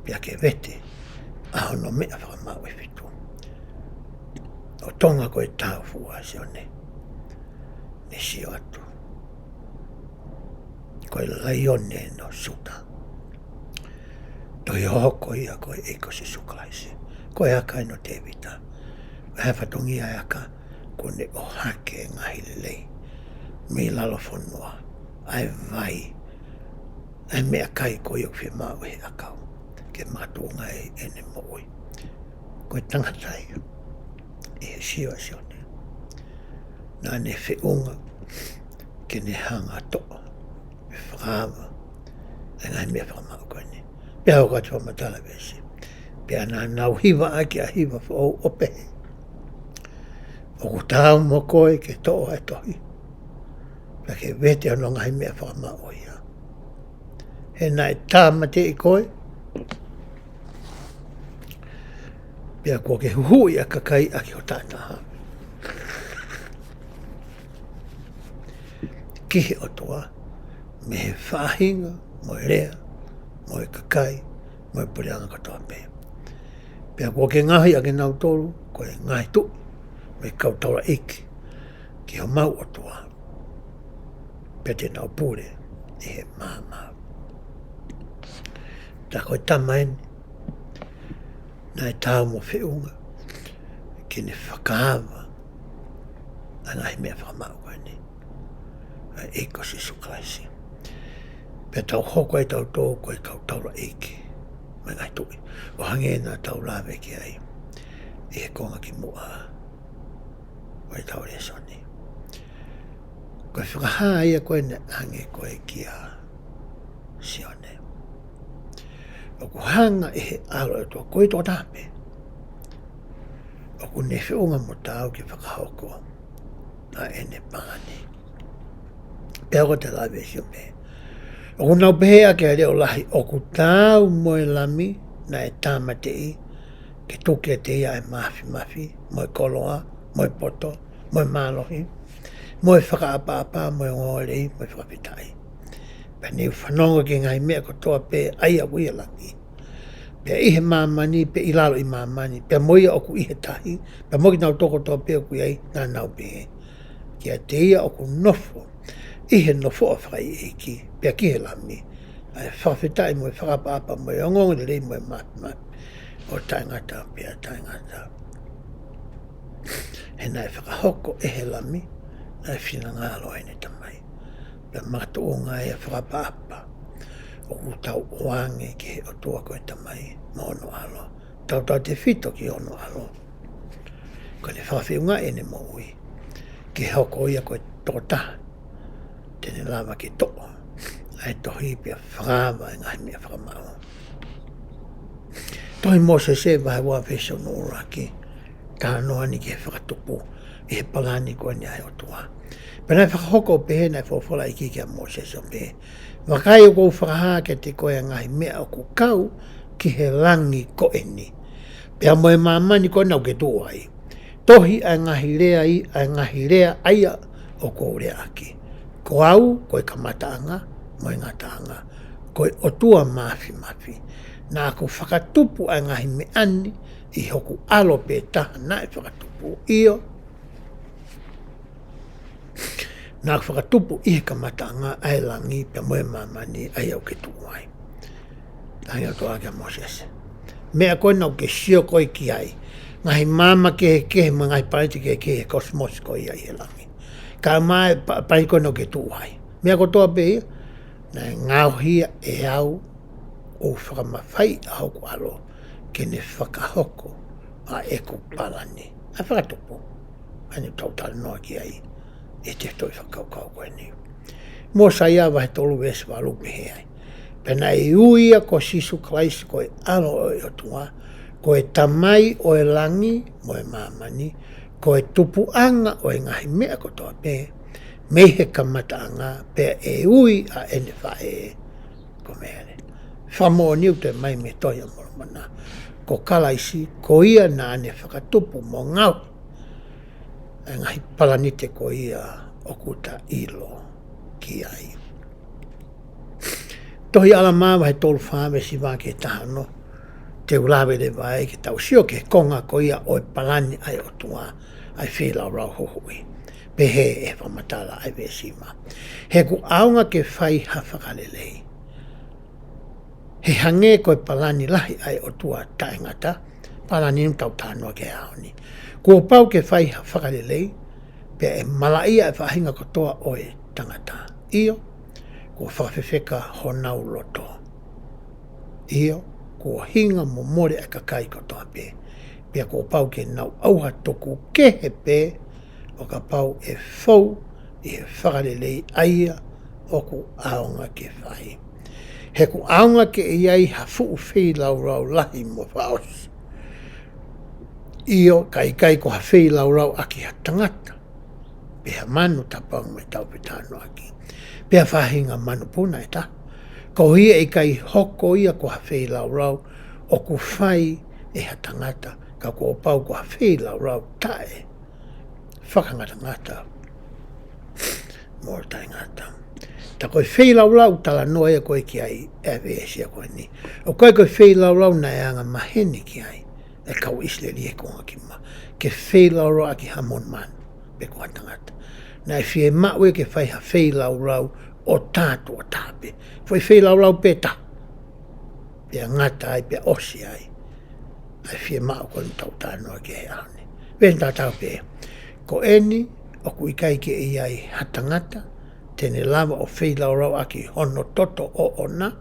pea ke vete ʻa hono meʻa fakamaau ʻe fitu. ʻO Tonga ko e taufuʻa ʻa Sione, ne sio atu, ko e laione ʻo Siuta. Tohi hohoko ia ko e ʻEiki ko Sīsū Kalaisi. Ko e aka ʻeni ʻo Tēvita. ʻA e fatongia ʻa e aka, kuo ne ʻohake e ngaahi lelei mei lalo fonua, ʻa e vai, ʻa e meʻakai ko ia ʻoku fiemaʻu ʻe he ʻakau ke makatuʻunga ai ʻene moʻui. Ko e tangata ia, ʻi he sio ʻa Sione, naʻa ne feʻunga ke ne hanga ʻo toʻo, ʻe fakaava ʻa e ngaahi meʻa fakamaau ko eni. Pea hoko atu e fakamatala veesi. Pea naʻa nau hiva ʻaki ʻa e hiva foʻou ʻo pehē, ʻOku taau mo koe ke toʻo ʻa e tohi, pea ke vete hono ngaahi meʻa fakamaau ia. He naʻe tāmateʻi koe, pea kuo ke huhuʻi ʻa e kakai ʻaki ho taʻataha ki he ʻOtua, mei he faʻahinga, mo e lea, mo e kakai, mo e puleʻanga kotoa pē. Pea kuo ke ngaohi ʻa kinautolu ko e ngaahi tuʻi, mo e kau taulaʻeiki ki homau ʻOtua, pea te nau pule ʻi he maama. Tā ko e tama ʻeni naʻe taau mo feʻunga ke ne fakaava ʻa e ngaahi meʻa fakamaau ko eni, ʻa e ʻEiki ko Sīsū Kalaisi. Pea tau hoko ai tautolu ko e kau taulaʻeiki mo e ngaahi tuʻi, ʻo hangē naʻa tau lave ki ai ʻi he konga kimuʻa ʻo ʻetau lēsoni. Ko e fakahā ia ko ē naʻe ʻange ko ē kia Sione. ʻOku hanga ʻe he ʻAlo ʻo e ʻOtua, ko e tokotaha pē ʻoku ne feʻunga mo taau ke fakahoko ʻa ʻene palani. Pea ko e lave ʻa Sione, ʻoku nau pehē ʻaki ʻa e leʻo lahi, ʻOku taau mo e Lami naʻe tāmateʻi, ke tuku kiate ia ʻa e māfimafi, mo e koloa, mo e poto, mo e mālohi, mo e fakaʻapaʻapa, mo e ongoongolelei, mo e fakafetaʻi. Pea ne u fanongo ki he ngaahi meʻa kotoa pē ʻa ia ʻoku ʻi he langi, pea ʻi he māmani, pea ʻi lalo ʻi māmani, pea mo ia ʻoku ʻi he tahi, pea mo kinautolu kotoa pē ʻoku ʻi ai, naʻa nau pehē, Kiate ia ʻoku nofo ʻi he nofoʻa fakaʻeiʻeiki, pea ki he Lami, ʻa e fakafetaʻi mo e fakaʻapaʻapa mo e ongoongolelei mo e māfimafi ʻo taʻengata pea taʻengata. He naʻe fakahoko ʻe he Lami ʻa e finangalo ʻo ʻene Tamai, pea makatuʻunga ai ʻa e fakaʻapaʻapa ʻoku tau ʻoange ki he ʻOtua ko e Tamai mo hono ʻAlo, tautautefito ki hono ʻAlo. Ko ʻene fakafeʻunga ʻene moʻui ke hoko ia ko e tokotaha te ne lava ke toʻo ʻa e tohi pea fakaava ʻa e ngaahi meʻa fakamaau. Tohi Mōsese vahe ua veesi hono ʻuluaki, talanoa ʻeni ki he fakatupu ʻi he palani ko eni ʻa e ʻOtua. Pea naʻe fakahoko ʻo pehē, naʻe folofola ʻa e ʻEiki kia Mōsese ʻo pehē, Vakai, ʻoku ou fakahā kiate koe ʻa e ngaahi meʻa ʻoku kau ki he langi ko eni, pea mo e māmani ko ena ʻoku ke tuʻu ai. Tohi ʻa e ngaahi lea ʻi-, ʻa e ngaahi lea ʻa ia ʻoku ou leaʻaki. Ko au, ko e kamataʻanga mo e ngataʻanga, ko e ʻOtua Māfimafi. Naʻa ku fakatupu ʻa e ngaahi meʻa ni ʻi hoku ʻAlo pē taha naʻe fakatupu, ʻio, naʻa ku fakatupu ʻi he kamataʻanga ʻa e langi pea mo e māmani ʻa ia ʻoku ke tuʻu ai. Talaange ʻe he ʻOtua kia Mōsese, Meʻa ko ē naʻa ke sio ko ē ki ai. Ngaahi maama kehekehe mo e ngaahi palanite kehekehe he kosimosi ko ia ʻi he langi. Kae ʻumaʻā e pa-, palanite ko ē naʻa ke tuʻu ai. Meʻa kotoa pē ia, naʻe ngaohi ia ʻe au ʻo fakamafaiʻi ʻa hoku ʻAlo ke ne fakahoko ʻa ʻeku palani. ʻA e fakatupu. ʻA eni ʻoku tau talanoa ki ai ʻi he tefitoʻi fakakaukau ko eni. Mōsaia vahe tolu veesi valu pehē ai. Pea naʻe ui ia ko Sīsū Kalaisi ko e ʻAlo ʻo e ʻOtua, ko e Tamai ʻo e langi mo e māmani, ko e tupuʻanga ʻo e ngaahi meʻa kotoa pē, mei he kamataʻanga, pea ʻe ui ʻa ʻene faʻē ko Mele. Fakamoʻoni ʻoku toe ʻomai mei he Tohi ʻa Molomona, ko Kalaisi, ko ia naʻa ne fakatupu mo ngaohi ʻa e ngaahi palanite ko ia ʻoku ta ʻilo ki ai. Tohi ʻAlamā vahe tolu fā veesi hiva ki he taha ono, te u lave leva ai ke tau sio ki he konga ko ia ʻo e palani ʻa e ʻOtua, ʻa e feilaulau huhuʻi. Pehē ʻe he fakamatala ʻa e veesi hiva. He ʻoku ʻaonga ke fai ha fakalelei. He hangē ko e palani lahi ʻa e ʻOtua taʻengata, palani ʻoku tau talanoa ki ai he ʻaho ni. Kuo pau ke fai ha fakalelei, pea ʻe malaʻia ʻa e faʻahinga kotoa ʻo e tangata. ʻIo, kuo fakafefeka honau loto. ʻIo, kuo hinga mo mole ʻa e kakai kotoa pē. Pea kuo pau ke nau ʻauha tuku kehe pē, ʻo kapau ʻe fou ʻi he fakalelei ʻa ia ʻoku ʻaonga ke fai. He ʻoku ʻaonga ke ʻi ai ha fuʻu feilaulau lahi mo fakaʻosi. ʻIo, ka ʻikai ko ha feilaulau ʻaki ha tangata, pe ha manu, tapu ange mo ʻetau fetalanoaʻaki, pe ha faʻahinga manupuna ʻe taha. Koeʻuhi ʻe ʻikai hoko ia ko ha feilaulau ʻoku fai ʻe ha tangata, ka kuo pau ko ha feilaulau taʻe fakangatangata mo taʻengata. Tā ko e feilaulau ʻoku talanoa ia ko ē ki ai ʻa e veesi ko eni, ʻoku ʻikai ko e feilaulau naʻe anga maheni ki ai ʻa e kau ʻIsileli he konga kimuʻa, ke feilaulau ʻaki ha monumanu pe ko ha tangata. Naʻe fiemaʻu ia ke fai ha feilaulau ʻo tā tuʻo taha pē. Foʻi feilaulau pē taha, pea ngata ai, pea ʻosi ai ʻa e fiemaʻu ko eni ʻoku tau talanoa ki ai he ʻaho ni. Veesi taha taha pē. Ko eni, ʻoku ʻikai ke ʻi ai ha tangata te ne lava ʻo feilaulau ʻaki hono toto ʻoʻona,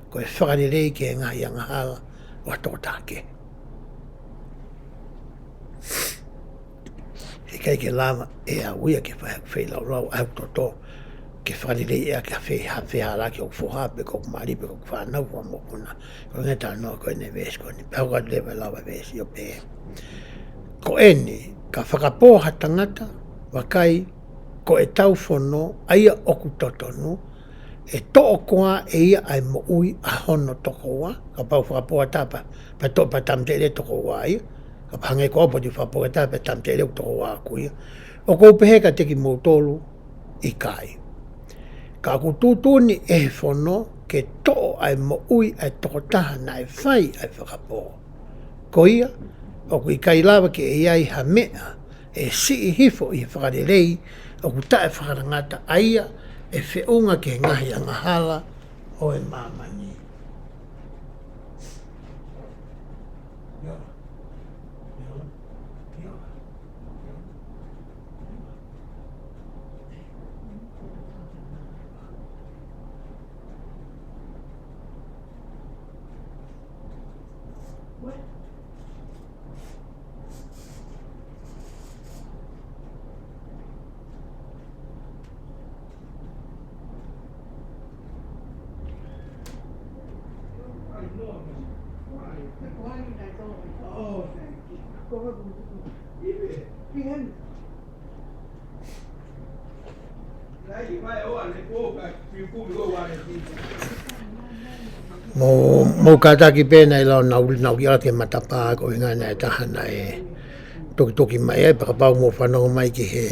ko e fakalelei ki he ngaahi angahala ʻo ha tokotaha kehe. He ʻikai ke lava ʻe au ia ke fai ha feilaulau ʻa hoku toto, ke fakalelei ʻaki ha fei-, ha fehālaaki ʻo hoku foha, pe ko hoku mali, pe ko hoku fānau, pe ko hoku mokopuna. Ko e ngaahi talanoa ko eni ʻa e veesi ko eni, pea ʻoku lava leva ʻe lau ʻa e veesi ʻo pehē. Ko eni, ka fakapō ha tangata, vakai, ko ʻetau fono, ʻa ia ʻoku totonu, ʻe toʻo koā ʻe ia ʻa e moʻui ʻa hono tokoua, kapau fakapō ha taha pea, pea toʻo pea tāmateʻi leva e tokoua ia, kapau hangē ko au pea u fakapō ha taha pea tāmateʻi leva e tokoua ʻaʻaku ia. ʻOku ou pehē kiate kimoutolu, ʻikai. Ka ʻoku tuʻutuʻuni ʻe he fono ke toʻo ʻa e moʻui ʻa e tokotaha naʻe fai ʻa e fakapō. Ko ia, ʻoku ʻikai lava ke ʻi ai ha meʻa ʻe siʻi hifo ʻi he fakalelei ʻoku taʻefakangatangata, ʻa ia ʻe feʻunga ki he ngaahi angahala ʻo e māmani. Mou, mou kātaki pē naʻe lau nau, nau ki ala ki he matapā ko e ʻuhinga naʻe taha naʻe tukituki mai ai, pea kapau mou fanongo mai ki he,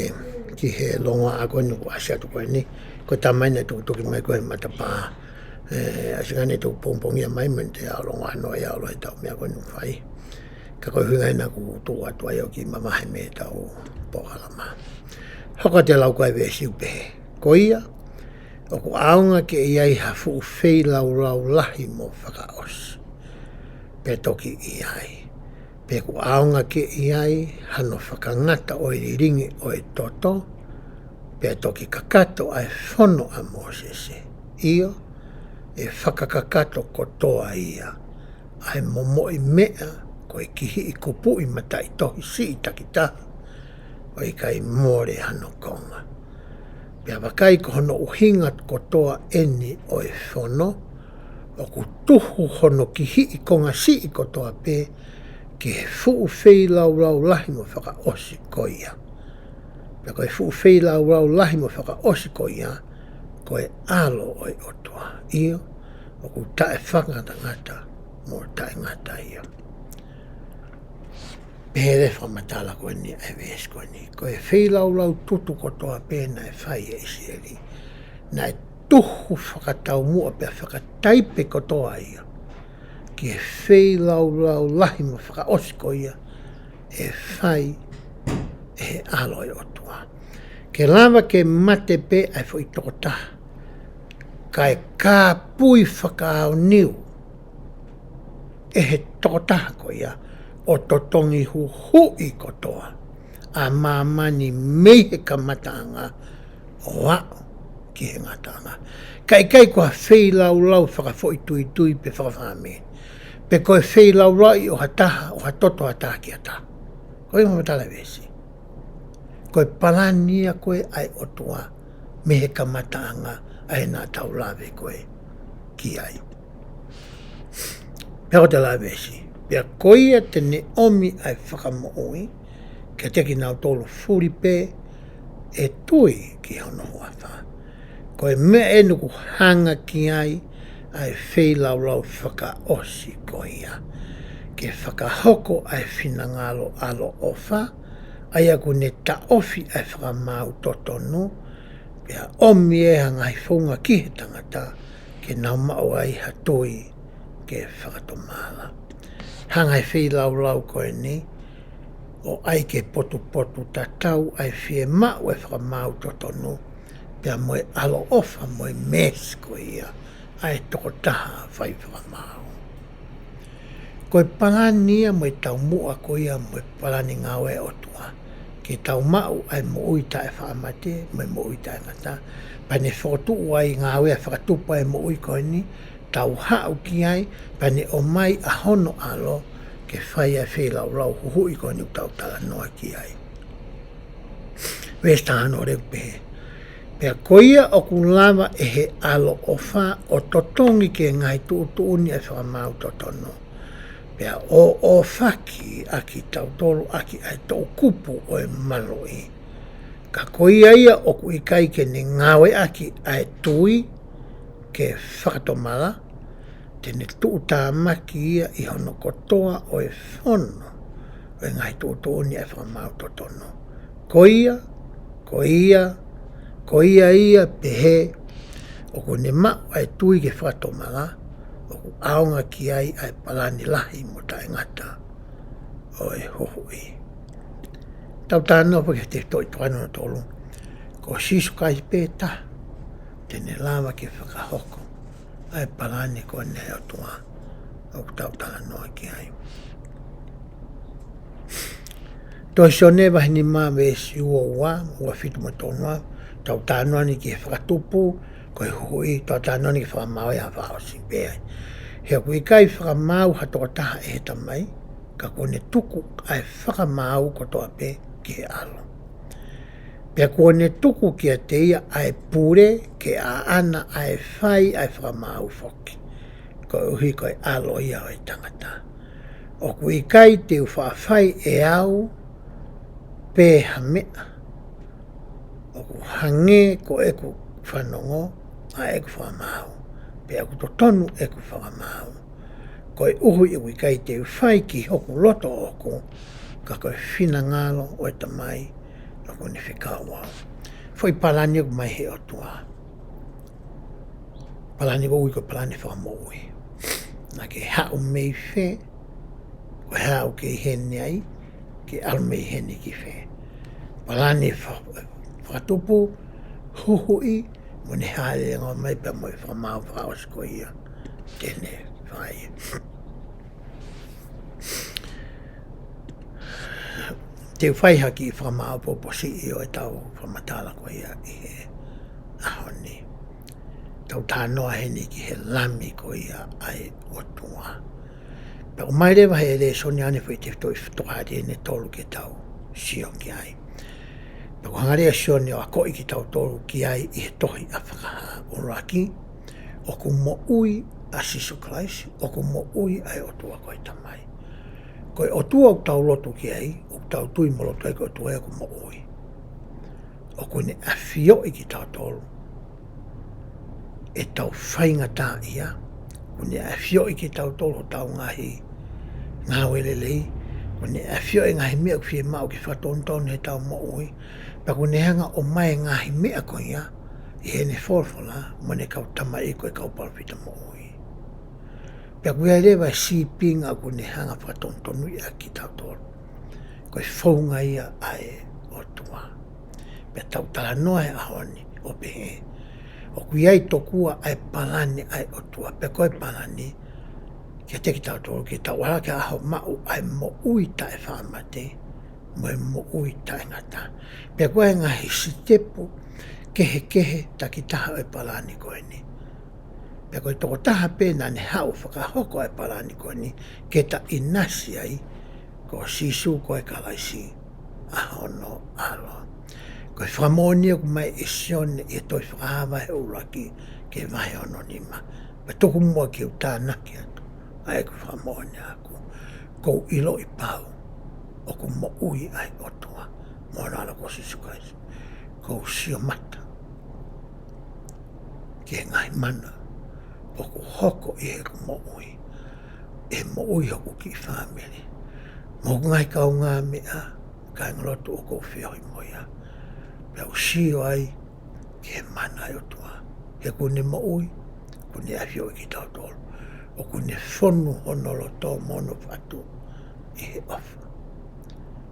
ki he longoaʻa ko eni kuo ʻasi atu ko eni. Ko e tama eni naʻe tukituki mai ko e matapā. ʻE, ʻasi ngani tuku pongipongia mai, mo e te au longoaʻa noa ia ʻo lohe tau meʻa ko eni ʻoku fai. Ka ko e ʻuhinga ia naʻa ku tuʻu atu ai ʻo kiʻi mamahi mei heʻetau polokalama. Hoko atu e lau ko ē ʻa e veesi ʻo pehē. Ko ia, ʻoku ʻaonga ke ʻi ai ha fuʻu feilaulau lahi mo fakaʻosi. Pea toki ʻi ai, pea kuo ʻaonga ke ʻi ai hano fakangata ʻo e lilingi ʻo e toto, pea toki kakato ʻa e fono ʻa Mōsese. ʻIo, ʻe fakakakato kotoa ia ʻa e momoʻi meʻa ko e kihiʻi kupuʻi mataʻitohi siʻi takitaha ʻo ʻikai mole hano konga. Pea vakai, ko hono ʻuhinga kotoa ʻeni ʻo e fono, ʻoku tuhu hono kihiʻi konga siʻi kotoa pē ki he fuʻu feilaulau lahi mo fakaʻosi ko ia. Pea ko e fuʻu feilaulau lahi mo fakaʻosi ko ia, ko e ʻAlo ʻo e ʻOtua. ʻIo, ʻoku taʻefakangatangata mo taʻengata ia. Pehē ʻe he fakamatala ko eni ʻa e veesi ko eni, ko e feilaulau tutu kotoa pē naʻe fai ʻe ʻIsileli, naʻe tuhu fakataumuʻa pea fakataipe kotoa ia ki he feilaulau lahi mo fakaʻosi ko ia ʻe fai ʻe he ʻAlo ʻo e ʻOtua. Ke lava ke mate pē ʻa e foʻi tokotaha, kae kāpui fakaʻaoniu ʻe he tokotaha ko ia ʻo totongi huhuʻi kotoa ʻa māmani mei he kamataʻanga ʻo aʻu ki he ngataʻanga. Ka ʻikai ko ha feilaulau fakafoʻituitui pe fakafāmili, pe ko e feilaulau ʻo ha taha, ʻo ha toto ha taha ki ha taha. Ko e fakamatala veesi, ko e palani ia ko ē ʻa e ʻOtua mei he kamataʻanga ʻa ē naʻa tau lave ko ē ki ai. Pea ko e lave veesi, pea ko ia te ne ʻomi ʻa e fakamoʻui kiate kinautolu fuli pē ʻe tui ki hono huafa. Ko e meʻa ʻeni ʻoku hanga ki ai ʻa e feilaulau fakaʻosi ko ia, ke fakahoko ʻa e finangalo ʻaloʻofa, ʻa ia ʻoku ne taʻofi ʻa e fakamaau totonu, pea ʻomi ʻe he ngaahi founga ki he tangata, ke nau maʻu ai ha tui ke fakatomala. Hanga ʻe he feilaulau ko eni ʻo ʻai ke potupotutatau ʻa e fiemaʻu ʻa e fakamaau totonu, pea mo e ʻaloʻofa mo e meesi ko ia ʻa e tokotaha fai fakamaau. Ko e palani ia mo e taumuʻa ko ia mo e palani ngāue ʻa e ʻOtua, ke tau maʻu ʻa e moʻui taʻefaʻamate mo e moʻui taʻengata. Pea ne fokotuʻu ʻa e ngāue ʻa e fakatupu ʻa e moʻui ko eni, tau haʻu ki ai, pea ne ʻomai ʻa hono ʻAlo ke fai ʻa e feilaulau huhuʻi ko eni ʻoku tau talanoa ki ai. Veesi taha ono ʻoku pehē, pea ko ia ʻoku lava ʻe he ʻaloʻofa ʻo totongi ki he ngaahi tuʻutuʻuni ʻa e fakamaau totonu, pea ʻo ʻōfaki ʻa kitautolu ʻaki ʻa e toʻukupu ʻo e maluʻi. Ka ko ia ia ʻoku ʻikai ke ne ngāueʻaki ʻa e tui ke fakatomala, te ne tuʻutāmaki ia ʻi hono kotoa ʻo e fono ʻo e ngaahi tuʻutuʻuni ʻa e fakamaau totonu. Ko ia, ko ia, ko ia ia pehē ʻoku ne maʻu ʻa e tui ke fakatomala, ʻoku ʻaonga ki ai ʻa e palani lahi mo taʻengata ʻo e huhuʻi. Tau talanoa pē ki he tefitoʻi tokoni hono tolu. Ko Sīsū Kalaisi pē taha te ne lava ke fakahoko ʻa e palani ko eni ʻa e ʻOtua ʻoku tau talanoa ki ai. Tohi Sione vahe nima veesi ua ua, ua fitu mo e tolu noa, tau talanoa ni ki he fakatupu, ko e huhuʻi, tau talanoa ni ki he fakamaau ʻa e fakaʻosi pē ai. He ʻoku ʻikai fakamaau ha tokotaha ʻe he Tamai, ka kuo ne tuku ʻa e fakamaau kotoa pē ki he ʻAlo. Pea kuo ne tuku kiate ia ʻa e pule ke ʻaʻana ʻa e fai ʻa e fakamaau foki, koeʻuhi ko e ʻAlo ia ʻo e tangata. ʻOku ʻikai te u faʻa fai ʻe au pē ha meʻa, ʻoku hangē ko ʻeku fanongo ʻa ʻeku fakamaau, pea ʻoku totonu ʻeku fakamaau, koeʻuhi ʻoku ʻikai te u fai ki hoku loto ʻoʻoku, ka ko e finangalo ʻo e Tamai ʻoku ne fekau au. Foʻi palani ʻoku ʻomai ʻe he ʻOtua. Palani ʻoku ui ko e palani fakamoʻui. Naʻa ke haʻu mei fē, ko e hā ʻoku ke ʻi heni ai, ke ʻalu mei heni ki fē. Palani fa-, fakatupu, huhuʻi, mo ʻene hāʻele ange mai pea mo e fakamaau fakaʻosi ko ia te ne fai. Te u fai ha kiʻi fakamāʻopoʻopo siʻi ʻo ʻetau fakamatala ko ia ʻi he ʻaho ni. Tau talanoa heni ki he Lami ko ia ʻa e ʻOtua. Pea ʻomai leva he lēsoni ʻanefo ʻi he tefitoʻi tokāteline ʻe tolu ke tau sio ki ai. Pea ko e hanga leva ʻe Sione ʻo akoʻi kitautolu ki ai ʻi he tohi ʻa Fakahā ʻuluaki, ʻoku moʻui ʻa Sīsū Kalaisi, ʻoku moʻui ʻa e ʻOtua ko e Tamai. Ko e ʻOtua ʻoku tau lotu ki ai, ʻoku tau tui mo lotu ai ko e ʻOtua ia ʻoku moʻui. ʻOku ne ʻafioʻi kitautolu ʻetau faingataʻaʻia, ʻoku ne ʻafioʻi kitautolu hotau ngaahi ngāue lelei, ʻoku ne ʻafioʻi e ngaahi meʻa ʻoku fiemaʻu ke fakatonutonu heʻetau moʻui, pea ʻoku ne hanga ʻo ʻomai e ngaahi meʻa ko ia ʻi heʻene folofola mo ʻene kau tamaioʻeiki ko e kau palōfita moʻui. Pea ʻoku ʻi ai leva e sīpinga ʻoku ne hanga ʻo fakatonutonuʻi ʻaki kitautolu. Ko e founga ia ʻa e ʻOtua. Pea tau talanoa he ʻaho ni ʻo pehē, ʻoku ʻi ai tokua ʻa e palani ʻa e ʻOtua. Pea ko e palani, kiate kitautolu ke tau ala ke ʻaho maʻu ʻa e moʻui taʻefaʻamate mo e moʻui taʻengata. Pea ko e ngaahi sitepu kehekehe takitaha ʻo e palani ko eni. Pea ko e tokotaha pē naʻa ne haʻu ʻo fakahoko ʻa e palani ko eni ke ta ʻinasi ai, ko Sīsū ko e Kalaisi ʻa hono ʻAlo. Ko e fakamoʻoni ʻoku ʻomai ʻe Sione ʻi he tohi Fakahā vahe ʻuluaki ki he vahe hono nima. Pea tuku muʻa ke u tānaki atu ʻa ʻeku fakamoʻoni ʻaʻaku. ʻOku ou ʻiloʻi pau ʻoku moʻui ʻa e ʻOtua mo hono ʻAlo ko Sīsū Kalaisi. ʻOku ou sio mata ki he ngaahi mana ʻoku hoko ʻi heʻeku moʻui, ʻi he moʻui hoku kiʻi fāmili, mo hoku ngaahi kaungāmeʻa, kāingalotu ʻoku ou feohi mo ia. Pea u sio ai ki he mana ʻa e ʻOtua. He ʻoku ne moʻui, ʻoku ne ʻafioʻi kitautolu. ʻOku ne fonu hono loto mo hono fatu ʻi he ʻofa.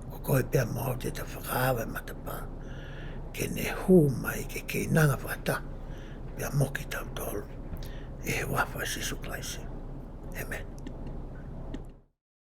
Ko koe pea mo au te ta fakaava e matapā ke ne hū mai ke keinanga fakataha pea mo kitautolu ʻi he huafa ʻo Sīsū Kalaisi. ʻĒmeni.